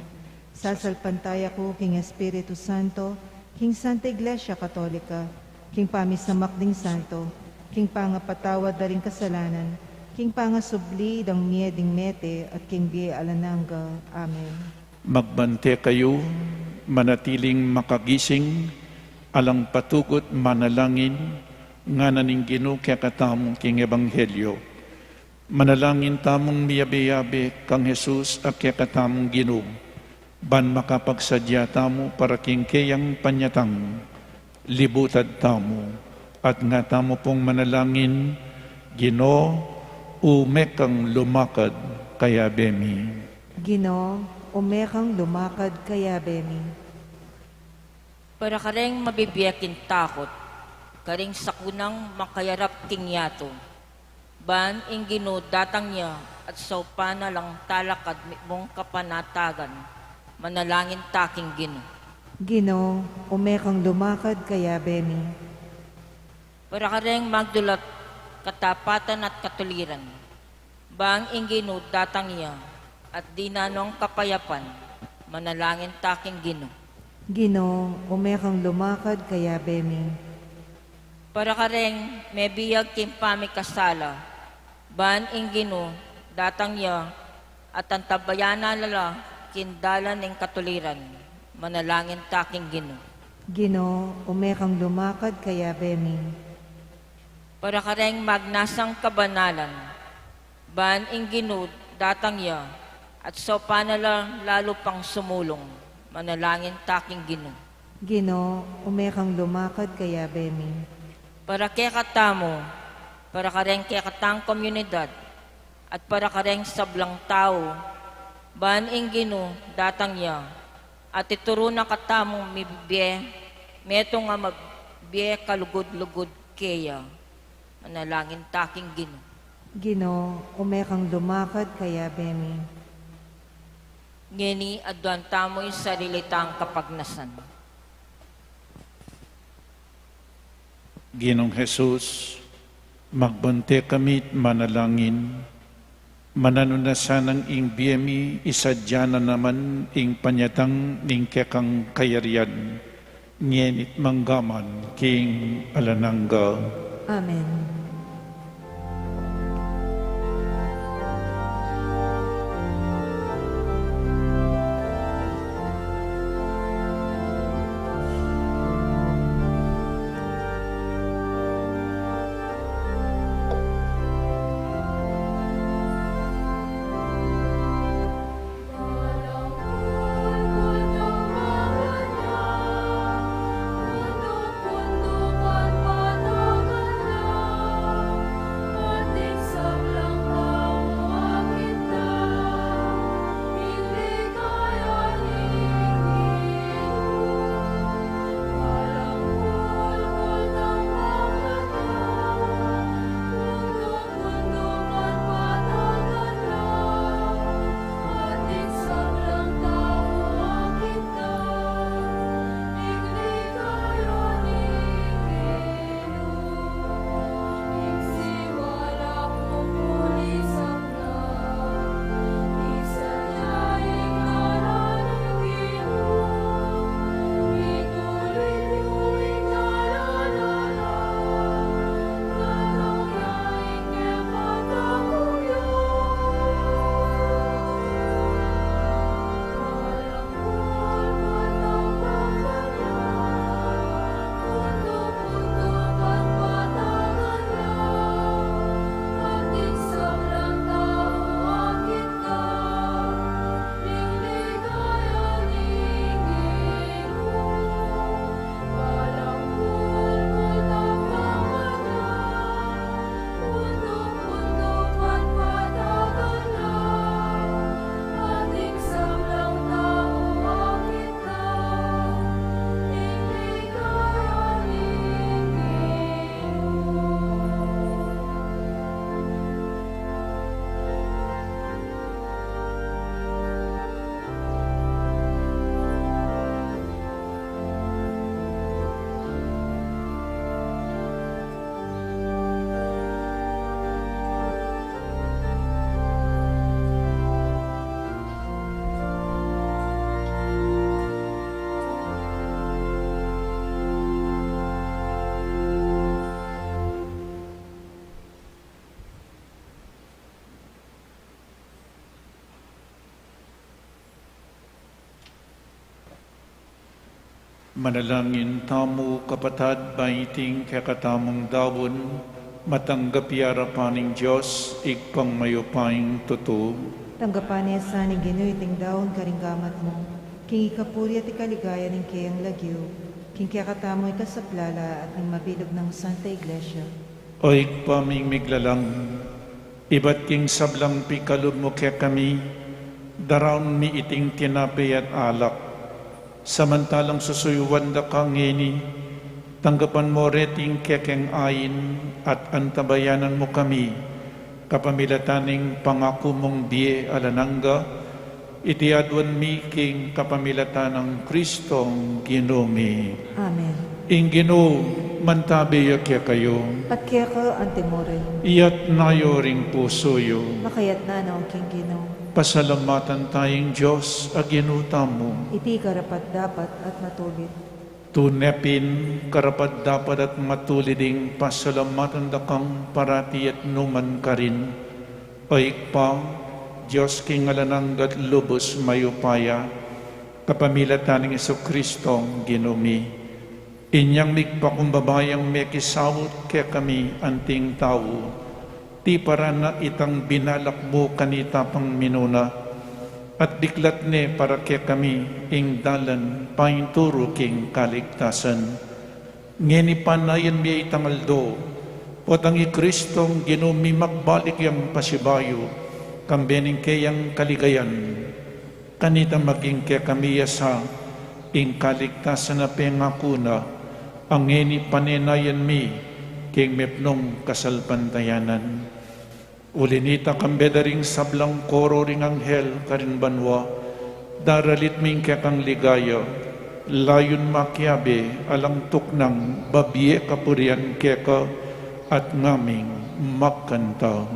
Sasalpantaya ku king Espiritu Santo, king Santa Iglesia Katolika, king pamisamak ding santo, king pangapatawad da ring kasalanan, King pangasubli dang mie ding mete at king bie alang angga. Amen. Magbante kayu, manatiling makagising, alang patugut manalangin, ngana ning Ginu kekatamu king Ebanghelyo. Manalangin tamung miyabe-yabe kang Jesus a kekatamung Ginu, ban makapagsadya tamu para king keyang panyatang. Libutad tamu, at nga tamu pung manalangin. Ginu, ume kang lumakad kayabe mi. Ginu, ume kang lumakad kayabe mi. Para kareng mabibie king takut, karing sakunang makayarap king yatu, ban ing Ginu datang ya at saupan na lang talakad mitmung kapanatagan, manalangin ta king Ginu. Ginu, ume kang lumakad kayabe mi. Para kareng magdulat katapatan at katuliran, bang ing Ginu datang ya at dinan nong kapayapan, manalangin ta king Ginu. Ginu, ume kang lumakad kayabe mi. Para kareng mebiag king pamikasala, bang ing Ginu datang ya at antabayanan na la king dalan ning katuliran, manalangin ta king Ginu. Ginu, ume kang lumakad kayabe mi. Para kareng magnasang kabanalan, bang ing Ginu datang ya at saupan na la lalu pang sumulung, manalangin ta king Ginu. Ginu, ume kang lumakad kayabe mi. Para kekatamu, para kareng kekatang komunidad, at para kareng sablang tau, bang ing Ginu datang ya at ituru na katamung mibie, metung a mabie kalugud-lugud keya, manalangin ta king Ginu. Ginu, ume kang lumakad kayabe mi. Ngeni aduan tamu ing sarili tang kapagnasan. Ginung Jesus, magbante kami't manalangin, mananu na sanang ing bie mi, isadya na naman ing panyatang ning kekang kayarian, ngeni't manggaman king alang angga. Amen. Manalangin tamu, kapatad, ba iting kekatamung daun, matanggap ya arapan ning Dios, Ibpang mayupayang tutu. Tanggapan na sa ning Ginu iting daun karing gamat mu, king ikapuri at ikaligaya ning keyang lagyu, king kekatamu ikasaplala at ning mabilug nang Santa Iglesia. O Ibpa ming miglalang, ibat king sablang pikalub mu kekami, daraun mi iting tinape at alak. Samantalang susuyuan da ka ngeni, tanggapan mu reting kekeng ain at antabayanan mu kami, kapamilatan ning pangaku mung bie alang angga, iti aduan mi king kapamilatan nang Kristong Ginu mi. Amen. Ing Ginu mantabe ya kekayu. At keka antimurin. Iyatas yu ring pusu yu. Makayatas na king Ginu. Pasalamatan taya ing Dios a Ginu tamu. Iti karapat-dapat at matulid. Tune pin karapat-dapat at matulid ing pasalamatan da kang parati at nukarin man, O Ibpa, Dios king alang angga at lubus mayupaya, kapamilatan nang Jesucristong Ginu mi. Inyang migpakumbaba yang mekisaut kekami anting tau, tiparan na itang binalak mu kanita pang minuna, at biklat ne para kekami ing dalan painturu king kaligtasan. Ngeni panayan mi itang aldo, potang i Kristong Ginu mi magbalik yang pasibayu, kambe ning keyang kaligayan. Kanita maging kekami ya sa ing kaligtasan a pengaku na, a ngeni panenayan mi king mepnung kasalpantayanan. Uli nita kambe da ring sablang koro ring anghel karin banua, daralit mi ing kekang ligaya, layun makiabe alang tuknang babie kapurian keka at ngaming magkanta.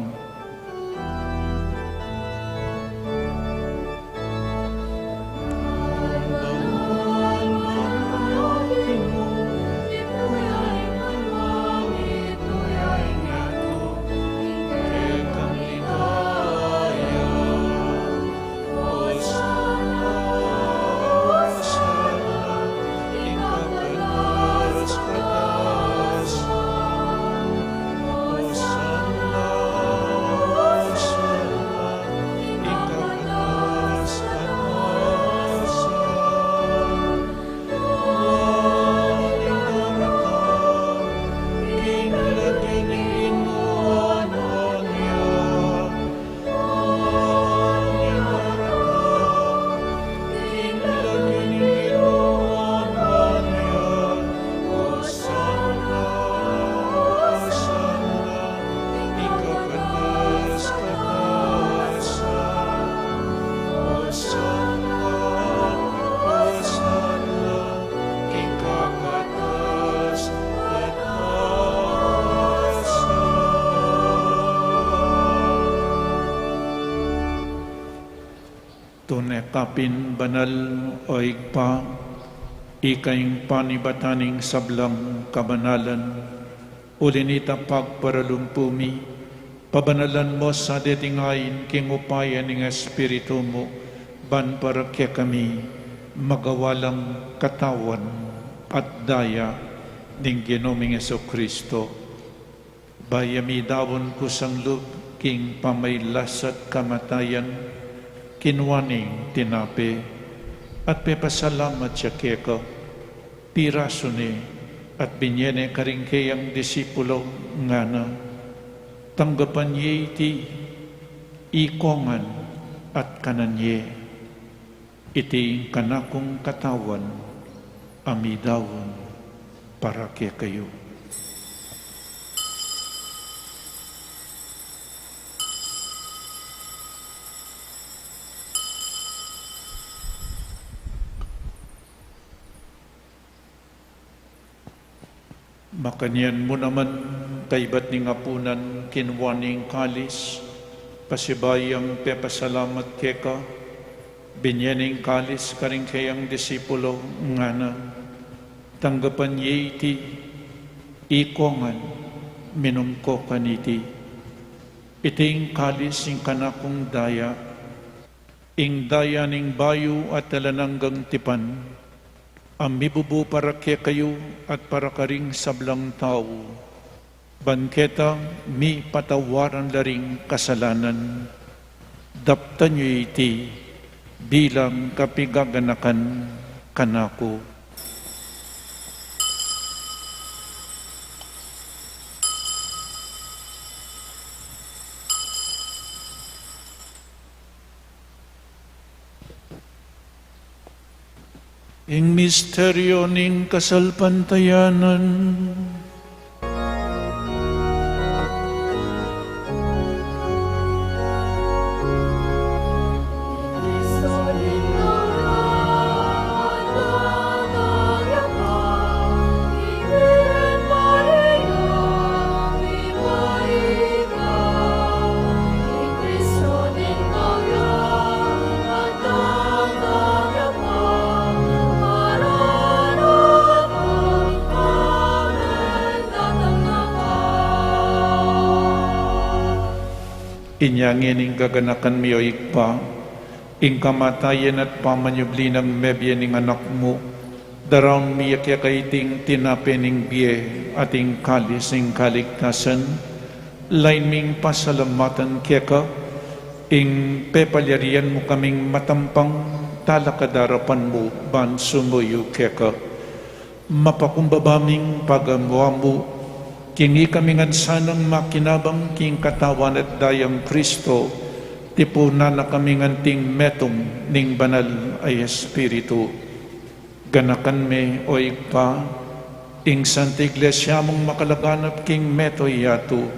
Tune ka pin banal, o Ibpa, ika ing panibatan ning sablang kabanalan. Uli nita pagparalumpu mi, pabanalan mu sa deting ain king upaya ning Espiritu mu, ban para kekami magawa lang katawan at daya ning Ginu ming Jesucristo. Bayu ya midaun kusang lub king pamaglasat kamatayan, kinua ne ing tinape, at pepasalamat ya keka, pirasu ne, at binye ne karing keyang disipulo, ngana: Tanggapan ye iti, ikongan, at kanan ye. Iti ing kanakung katawan a midaun para kekayu. Makanyan mu naman, kaybat ning apunan, kinua ne ing kalis, pasibayu yang pepasalamat keka, binye ne ing kalis karing keyang disipulo, ngana: Tanggapan ye iti, ikongan, minum ko kaniti. Iti ing kalis ning kanakung daya, ing daya ning bayu at alang anggang tipan, A mibubu para kekayu at para karing sablang tau, ban keta mipatawaran la ring kasalanan. Daptan yu iti bilang kapigaganakan kanaku. Ing misteryo ning kasalpantayanan. Inya ngeni ing gaganakan mi, o Ibpa, ing kamatayan at pamanyubli nang mebie ning Anak mu, daraun mi keka iting tinape ning bie at ing kalis ning kaligtasan. Lain ming pasalamatan keka ing pepalyarian mu kaming matampang talakad king arapan mu ban sumuyu keka. Mapakumbaba ming pagamu-amu king ikami ngan sanang makinabang king Katawan at Dayang Kristo, tipunan na kami ngan anting metung ning Banal a Espiritu. Ganakan me, o Ibpa, ing Santa Iglesia mung makalaganap king mabilug a yatu,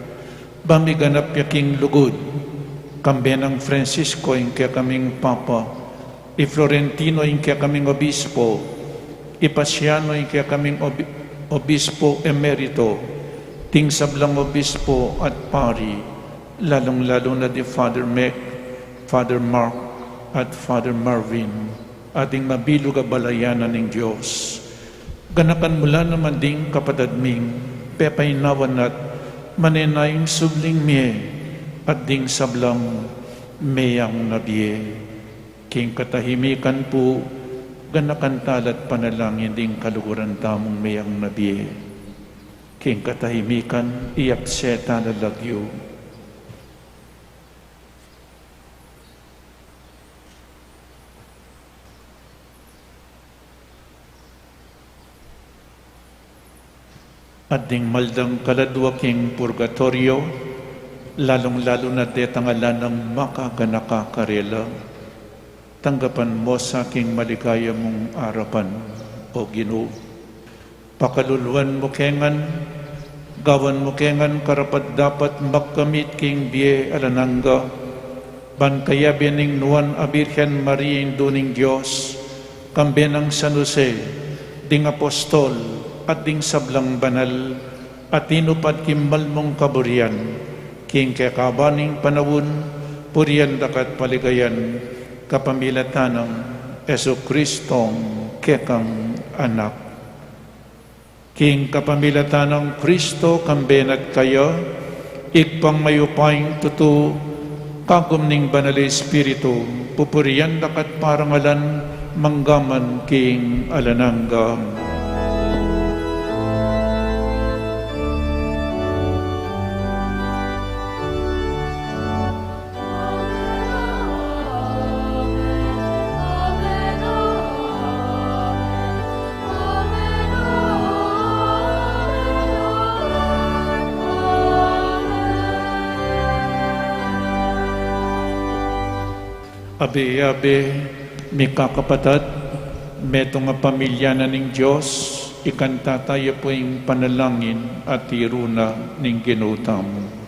ba miganap ya king lugud, kambe nang Francisco ing kekaming Papa, i Florentino ing kekaming Obispo, i Pasiano ing kekaming Obi-, Obispo Emerito, ding sablang Obispo at Pari, lalung-lalu na di Father Mac, Father Mark, at Father Marvin, at ding mabilug a balayan na ning Dios. Ganakan mu la naman ding kapatad ming pepainawan at manenayung subling mie at ding sablang meyang na bie. King katahimikan pu, ganakan tala at panalangin ding kaluguran tamung meyang na bie. King katahimikan, iabse tala lagyu. At ding maldang kaladua king purgatoryo, lalung-lalu na detang ala nang makaganaka karela, tanggapan mu sa king maligaya mung arapan, o Ginu. Pakaluluan mu ke ngan, gawan mu ke ngan karapat-dapat magkamit king bie alang angga, ban kayabe ning Nuan a Birhen Maria, Indu ning Dios, kambe nang San Jose, ding apostol, at ding sablang banal, a tinupad king mal mung kaburian, king kekaban ning panaun, purian da ka at paligayan, kapamilatan nang Jesucristong kekang Anak. King kapamilatan nang Kristo, kambe na at kaya, Ibpang mayupayang tutu, kagum ning Banal a Espiritu, pupurian da ka at parangalan, mangga man king alang angga. Abe-abe, mikakapatad, metung a pamilya na ning Dios, ikanta taya pu ing panalangin a tiru na ning Ginu tamu.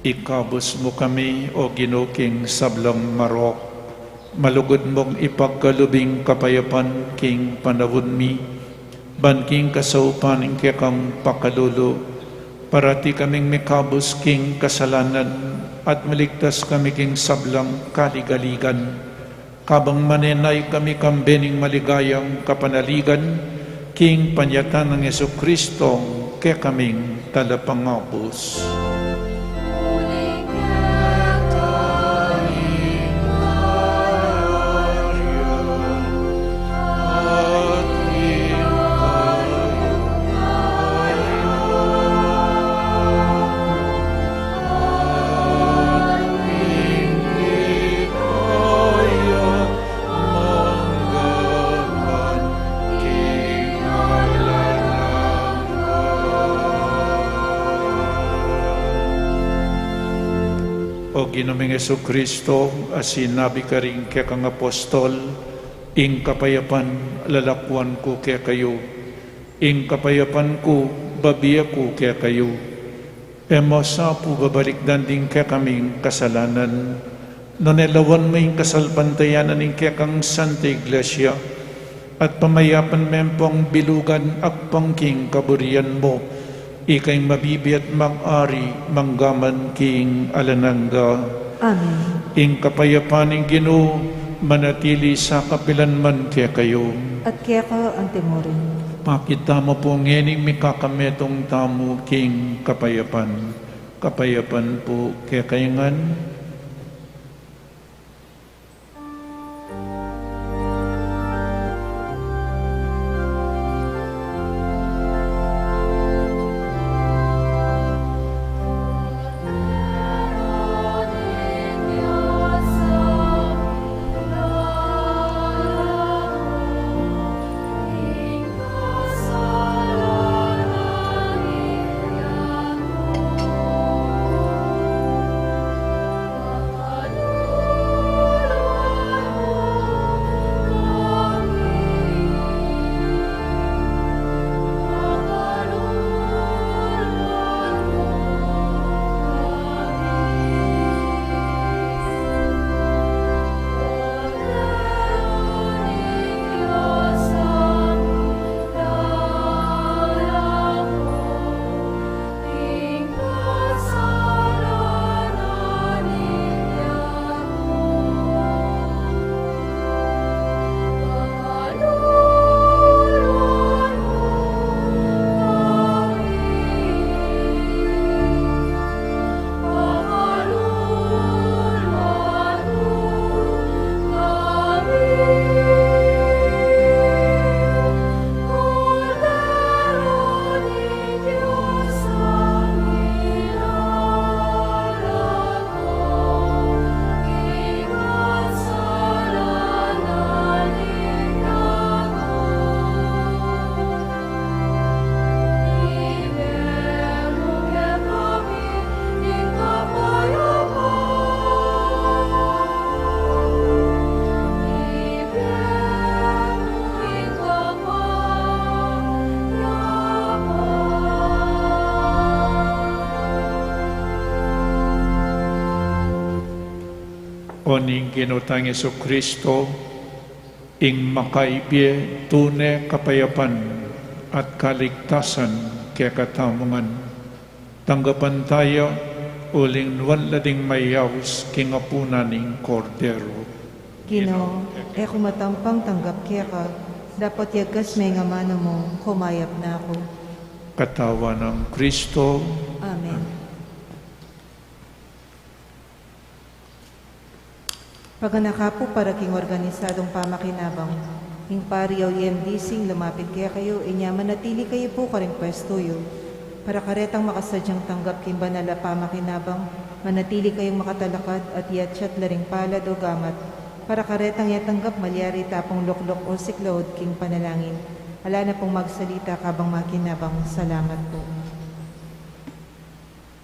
Ikabus mu kami, O Ginu, king sablang marok. Malugud mung ipagkalub ing kapayapan king panaun mi, ban king kasaupan ning kekang pakalulu, parati kaming mikabus king kasalanan, at maligtas kami king sablang kaligaligan. Kabang manenaya kami kambe ning maligayang kapanaligan, king panyatang nang Jesucristo, kekaming Talapangabus. O Ginu ming Jesucristo, a sinabi karing kekang apostol, ing kapayapan lalakuan ku kekayu, ing kapayapan ku babie ku kekayu. E mu sa pu babalikdan ding kekaming kasalanan, nune lawan mu ing kasalpantayanan ning kekang Santa Iglesia, at pamayapan me pung bilugan agpang king kaburian mu, ika ing mabibie at mag-ari mangga man king alang angga. Amen. Ing kapayapan ning Ginu manatili sa kapilan man kekayu. At keka antimurin. Pakit tamu pu ngening mikakametung tamu king kapayapan. Kapayapan pu kekayu ngan. O ning Ginu tang Jesucristo, ing makaibie tune kapayapan at kaligtasan kekatamu ngan. Tanggapan taya uling nuan la ding mayaus king apunan ning Kordero. Ginu, e ku matampang tanggap keka, dapot yagkas me ing amanu mu, kumayap na ku. Katawan nang Kristo. Amen. Paganaka pu para king organisadung pamakinabang. Ing pari o E M D C ing lumapit kekayu, inya manatili kayu pu karing pwestu yu. Para karetang makasadyang tanggap king banal a pamakinabang, manatili kayung makatalakad at iyatyat la ring palad o gamat. Para karetang e tanggap, malyari ta pung lukluk o siklaud king panalangin. Ala na pung magsalita kabang makinabang. Salamat pu.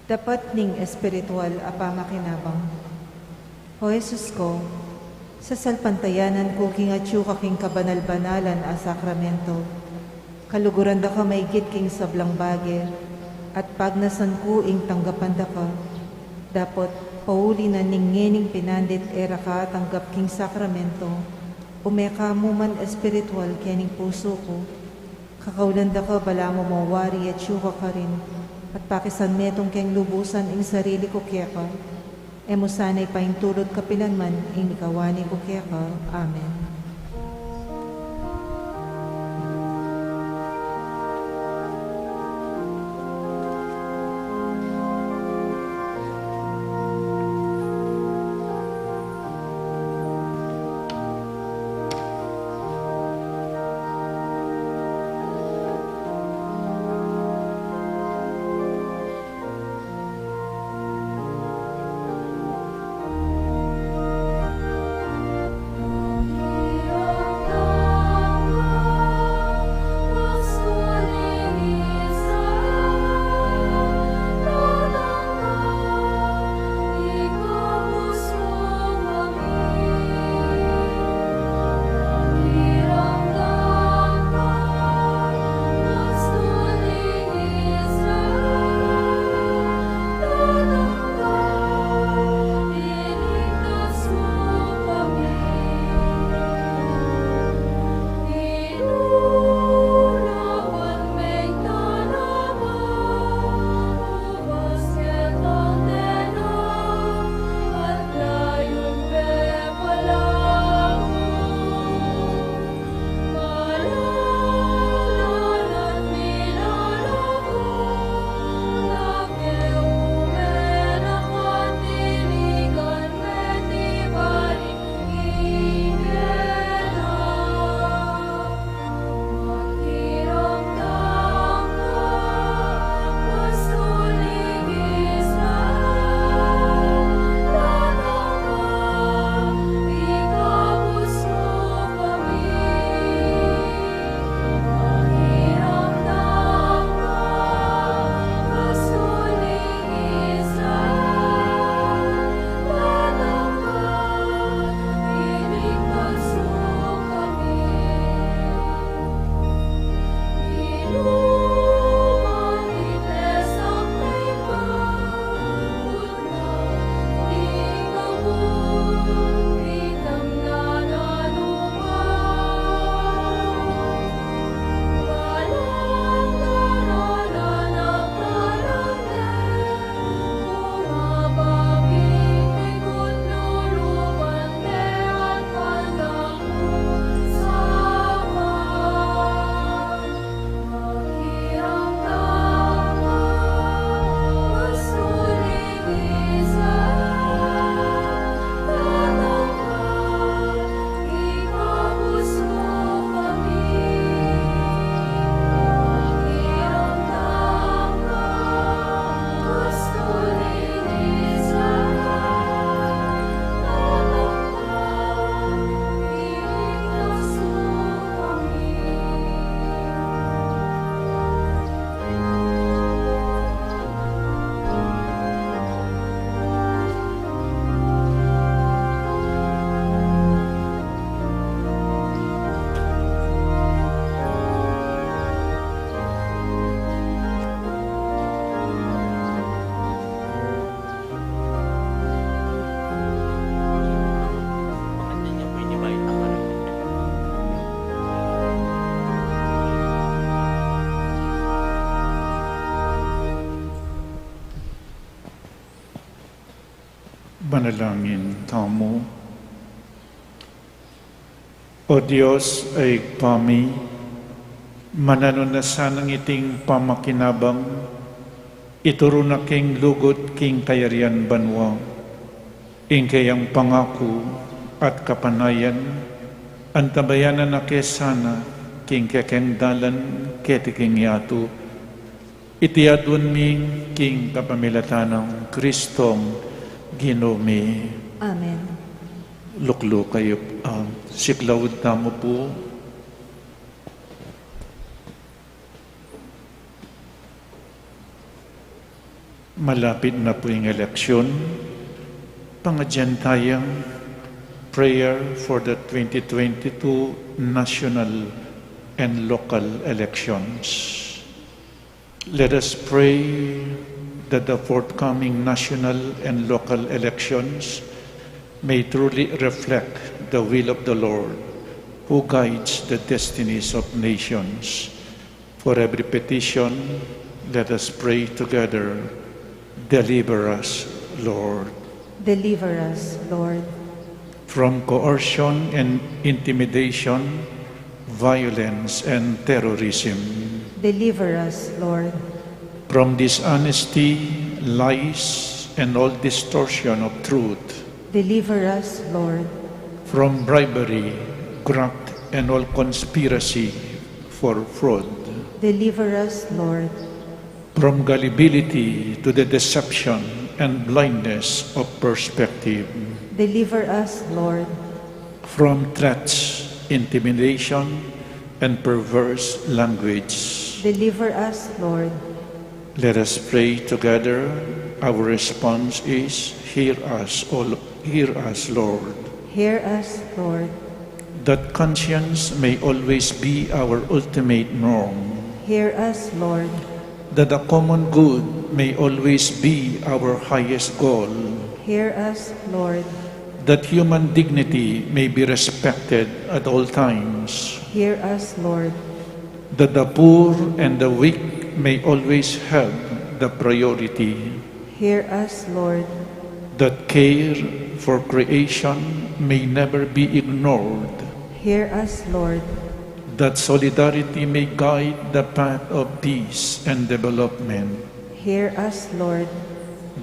Dapat ning espiritual a pamakinabang. O Jesus ko, sasalpantayanan ku king atyu ka king kabanal-banalan a sakramento. Kaluguran da ka maigit king sablang bage, at pagnasan ku ing tanggapan da ka. Dapot pauli na ning ngening pinandit e ra ka atanggap king sakramento, ume ka mu man espiritual kening pusu ku, kakaulan da ka balamu mawari at atyu ka karin, at pakisanmetung keng lubusan ing sarili ku keka, e mu sana ipaintulut kapilan man ing ikawani ku keka. Amen. Manalangin tamu. O Dios a Ibpa mi, mananu na sanang iting pamakinabang ituru na keng lugud king kayarian banua. Ing kayang pangaku at kapanayan, antabayanan na ke sana king kekeng dalan keti king yatu. Iti aduan mi king kapamilatan nang Kristong Ginu mi. Amen. Lukluk kayu, ah, siklaud tamu pu. Malapit na pu ing eleksyon. Pangadyan taya ing prayer for the twenty twenty-two national and local elections. Let us pray. that the forthcoming national and local elections may truly reflect the will of the Lord, who guides the destinies of nations. For every petition, let us pray together. Deliver us, Lord. Deliver us, Lord. From coercion and intimidation, violence and terrorism. Deliver us, Lord. From dishonesty, lies, and all distortion of truth. Deliver us, Lord. From bribery, graft, and all conspiracy for fraud. Deliver us, Lord. From gullibility to the deception and blindness of perspective. Deliver us, Lord. From threats, intimidation, and perverse language. Deliver us, Lord. Let us pray together. Our response is, hear us, O Lo-, hear us, Lord. Hear us, Lord. That conscience may always be our ultimate norm. Hear us, Lord. That the common good may always be our highest goal. Hear us, Lord. That human dignity may be respected at all times. Hear us, Lord. That the poor and the weak may always have the priority. Hear us, Lord. That care for creation may never be ignored. Hear us, Lord. That solidarity may guide the path of peace and development. Hear us, Lord.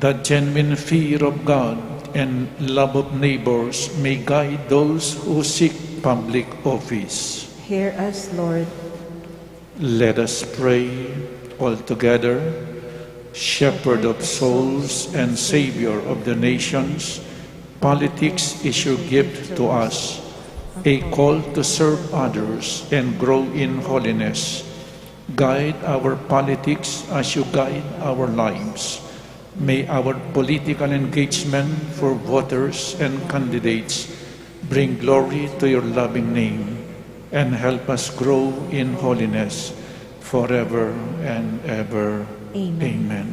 That genuine fear of God and love of neighbors may guide those who seek public office. Hear us, Lord. Let us pray all together. Shepherd of souls and Savior of the nations, politics is your gift to us, a call to serve others and grow in holiness. Guide our politics as you guide our lives. May our political engagement for voters and candidates bring glory to your loving name and help us grow in holiness forever and ever. Amen. Amen.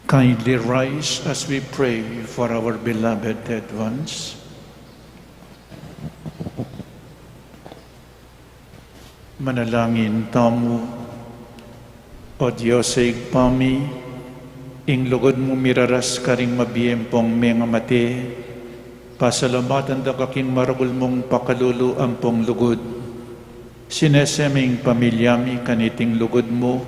Kindly rise as we pray for our beloved dead ones. Manalangin tamu. O Dios a Ibpa mi, ing lugud mu miraras karing mabie ampong mengamate, pasalamatan da ka king maragul mung pakalulu ampong lugud. Sinese me ing pamilya mi kaniting lugud mu,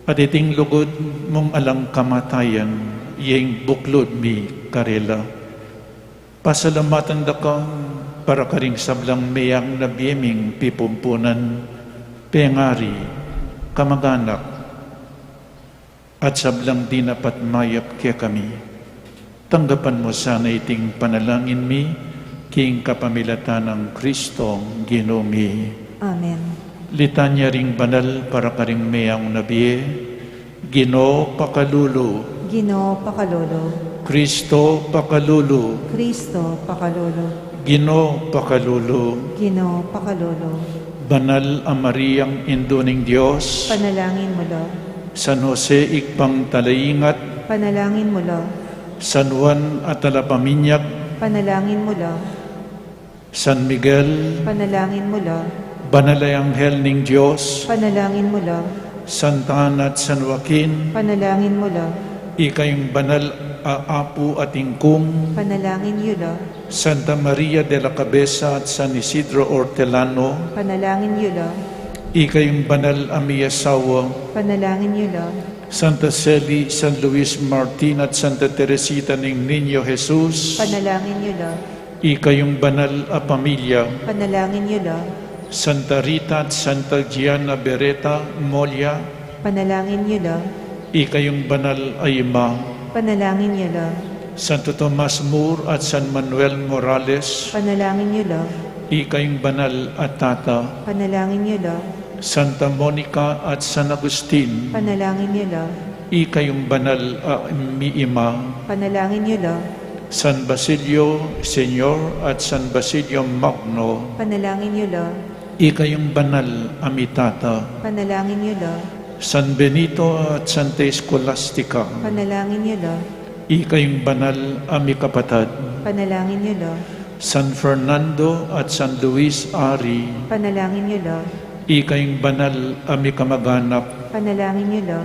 at iting lugud mung alang kamatayan, iyeng buklud mi karela. Pasalamatan da ka para karing sablang meang na bie ming pipumpunan, pengari, kamaganak, at sablang dinapat mayap kekami. Tanggapan mu sana iting panalangin mi, king kapamilatan nang Kristong Ginu mi. Amen. Litanya ring banal para karing meang na bie. Ginu pakalulu. Ginu pakalulu. Kristo pakalulu. Kristo pakalulu. Ginu pakalulu. Ginu pakalulu. Banal a Mariang Indu ning Dios. Panalangin mu la. San Jose Ibpang Talaingat. Panalangin mu la. San Juan a Talapaminyag. Panalangin mu la. San Miguel. Panalangin mu la. Banal a Anghel ning Dios. Panalangin mu la. Santa Ana at San Joaquin. Panalangin mu la. Ikayung banal a apu at ingkung. Panalangin yu la. Santa Maria de la Cabeza at San Isidro Hortelano. Panalangin yu la. Ikayung banal a miyasawa. Panalangin yu la. Santa Celi, San Luis Martin at Santa Teresita ning Niño Jesus. Panalangin yu la. Ikayung banal a pamilya. Panalangin yu la. Santa Rita at Santa Gianna Beretta Molia. Panalangin yu la. Ikayung banal a ima. Panalangin yu la. Santo Tomas Moore at San Manuel Morales. Panalangin yu la. Ikayung banal a tata. Panalangin yu la. Santa Monica at San Agustin. Panalangin yu la. Ikayung banal a miima. Panalangin yu la. San Basilio Senior at San Basilio Magno. Panalangin yu la. Ikayung banal a mitata. Panalangin yu la. San Benito at Santa Escolastica. Panalangin yu la. Ikayung banal a mikapatad. Panalangin yu la. San Fernando at San Luis Ari. Panalangin yu la. Ikayung banal a mikamaganak. Panalangin yu la.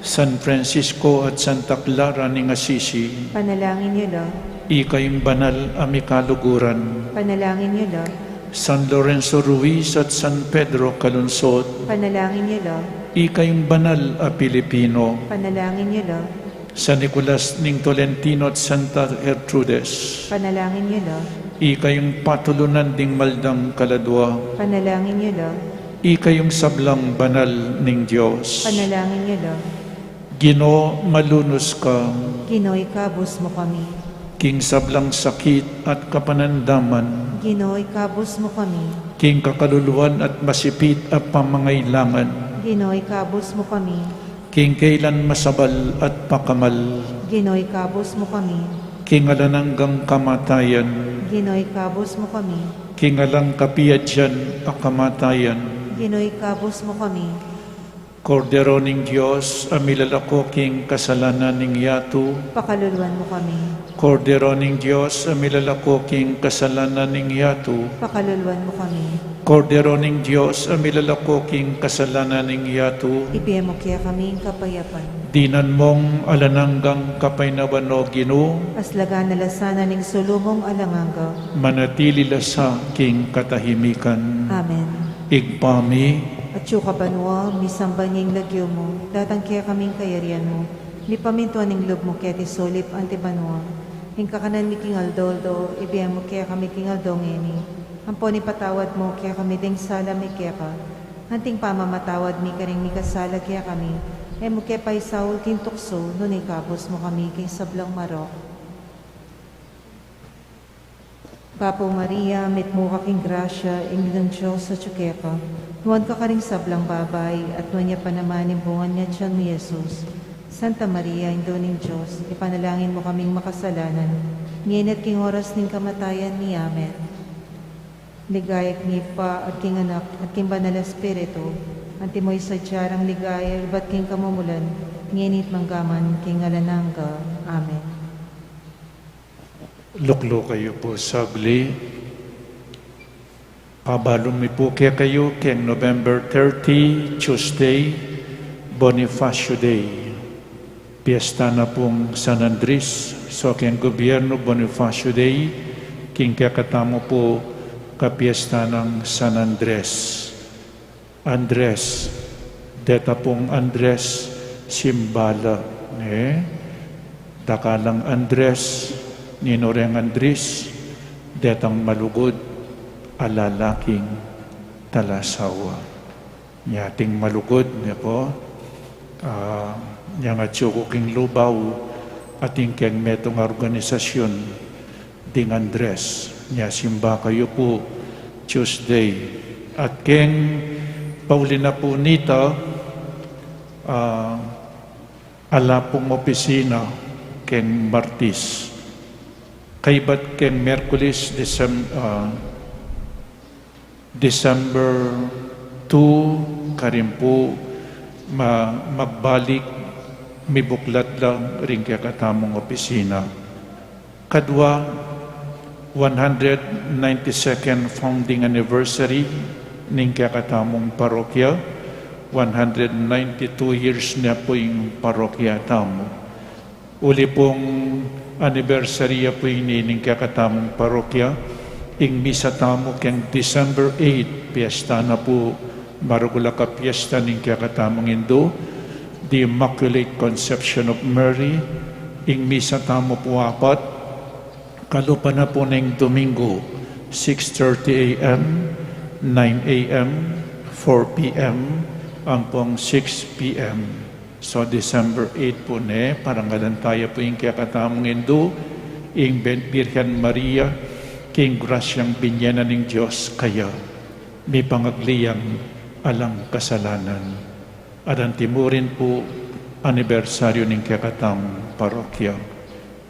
San Francisco at Santa Clara ning Assisi. Panalangin yu la. Ikayung banal a mikaluguran. Panalangin yu la. San Lorenzo Ruiz at San Pedro Calungsod. Panalangin yu la. Ikayung banal a Pilipino. Panalangin yu la. San Nicolas ning Tolentino at Santa Gertrudes. Panalangin yu la. Ikayung patulunan ding maldang kaladua. Panalangin yu la. Ikayung sablang banal ning Dios. Panalangin yu la. Ginu, malunus ka. Ginu, ikabus mu kami. King sablang sakit at kapanandaman. Ginu, ikabus mu kami. King kakaluluan at masipit a pamangailangan. Ginu, ikabus mu kami. King kailan masabal at pakamal. Ginu, ikabus mu kami. King alang anggang kamatayan. Ginu, ikabus mu kami. King alang kapiadyan a kamatayan. Ginu, ikabus mu kami. Kordero ning Dios, a milalako king kasalanan ning yatu. Pakaluluan mu kami. Kordero ning Dios, a milalako king kasalanan ning yatu. Pakaluluan mu kami. Kordero ning Dios, a milalako king kasalanan ning yatu. Ibie mu kekami ing kapayapan. Dinan mung alang anggang kapaynawan, O Ginu. Aslagan na la sana ning sulu mung alang angga. Manatili la sa king katahimikan. Amen. Ibpa mi. Atsu ka banua, misamban ya ing lagyu mu, datang kekami ing kayarian mu, mipamintuan ing lub mu keti sulip anti banua. Ing kakanan mi king aldo-aldo, ibie mu kekami king aldo ngeni. Ampon ipatawad mu kekami ding sala mi keka, anti ing pamamatawad mi karing mikasala kekami. E mu ke paisaul king tuksu, nune ikabus mu kami king sablang marok. Bapu Maria, mitmu ka king grasya, ing Ginung Dios atsu keka. Nuan ka karing sablang babai, at nuan ya pa naman ing bunga ning atian mu, i Jesus. Santa Maria, Indu ning Dios, ipanalangin mu kaming makasalanan, ngeni at king oras ning kamatayan mi. Amen. Ligaya king Ibpa, at king Anak, at king Banal a Espiritu, antimo ing sadya rang ligaya, ibat king kamumulan, ngeni at mangga man king alang angga. Amen. Lukluk kayu pu saglit. Pabalu mi pu kekayu keng November thirty, Tuesday, Bonifacio Day. Piesta na pung San Andres. So keng gobyernu, Bonifacio Day, king kekatamu pu kapiesta nang San Andres. Andres, deta pung Andres, simba la, e? Dakalang Andres, ninu reng Andres, detang malugud a lalaking talasawa. Nya ating malugud, ne pu, a, nya atsu ku king Lubao, atin keng metung a organisasyun, ding Andres. Nya simba kayu pu Tuesday. At keng pauli na pu nita, a, ala pung opisina keng Martis. Kaybat keng Miyerkules, Decem-, a, December two, karin pu ma-, magbalik mibuklat la ring kekatamung opisina. Kadua, one hundred ninety-second founding anniversary ning kekatamung parokya, one hundred ninety-two years na pu ing parokya tamu. Uli pung anniversary ya pu ini ning kekatamung parokya, ing misa tamu keng December eight, piesta na pu, maragul a kapiesta ning kekatamung Indu, the Immaculate Conception of Mary, ing misa tamu pu apat, kalupa na pu ning Domingo, six thirty A M, nine A M, four P M, ampong six P M. So, December eight pu ne, parangalan taya pu ing kekatamung Indu, ing Ben-, Birhen Maria, king grasyang binie na ning Dios kaya, mipangagli yang alang kasalanan. At antimu rin pu, anibersaryu ning kekatamung parokya.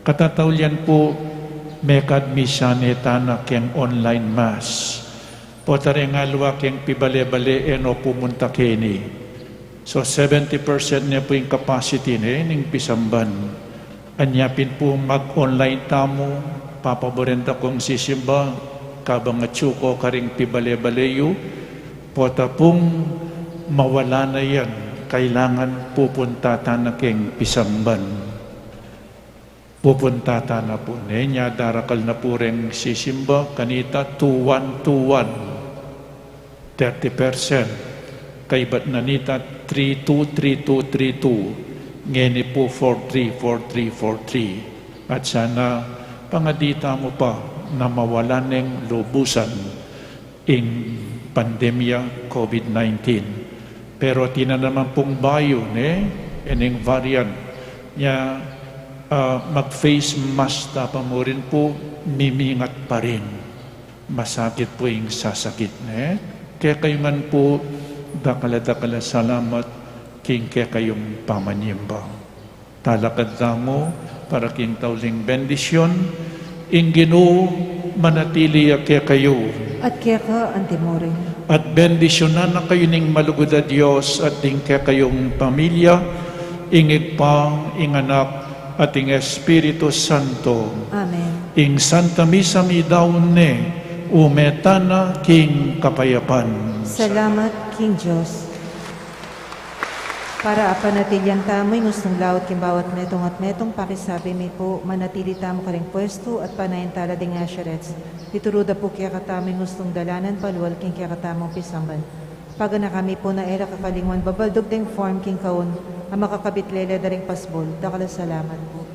Katataulian pu, mekad misa ne tana keng online mass. Pota reng aliwa keng pibale-bale e no pumunta keni. So, seventy percent ne pu ing capacity ne ning pisamban. Anya pin pu mag-online tamu, papaboren da kung sisimba, kabang atyu ko karing pibale-bale yu, pota pung mawala na yan, kailangan pupunta tana keng pisamban. Pupunta tana pu, ne, nya darakal na pu reng sisimba, kanita two one two one, thirty percent. Kaybat na nita three two three two three two, ngeni pu four three four three four three. At sana pangadi tamu pa na mawala neng lubusan ing pandemya COVID nineteen. Pero atin na naman pung bayu, ne, ining variant. Nya, ah, mag-face mask ta pa mu rin pu, mimingat pa rin. Masakit pu ing sasakit, ne. Kekayu ngan pu, dakal a dakal a salamat king kekayung pamanyimba. Talakad tamu para king tauling bendisyun. Ing Ginu manatili ya kekayu. At keka antimurin. At bendisyunan na kayu ning malugud a Dios at ding kekayung pamilya, ing Ibpa, ing Anak, at ing Espiritu Santo. Amen. Ing Santa Misa midaun ne, ume tana king kapayapan. Salamat king Dios. Para apanatilian tamu ing ustung laut king bawat metung at metung, pakisabi mi pu, manatili tamu karing pwestu at panayan tala ding usherettes. Ituru da pu kekatamu ing ustung dalanan palual king kekatamung pisamban. Paganaka mi pu na e ra kakalingwan babaldug deng form king kaun a makakabit lele da ring pasbul. Dakal a salamat pu.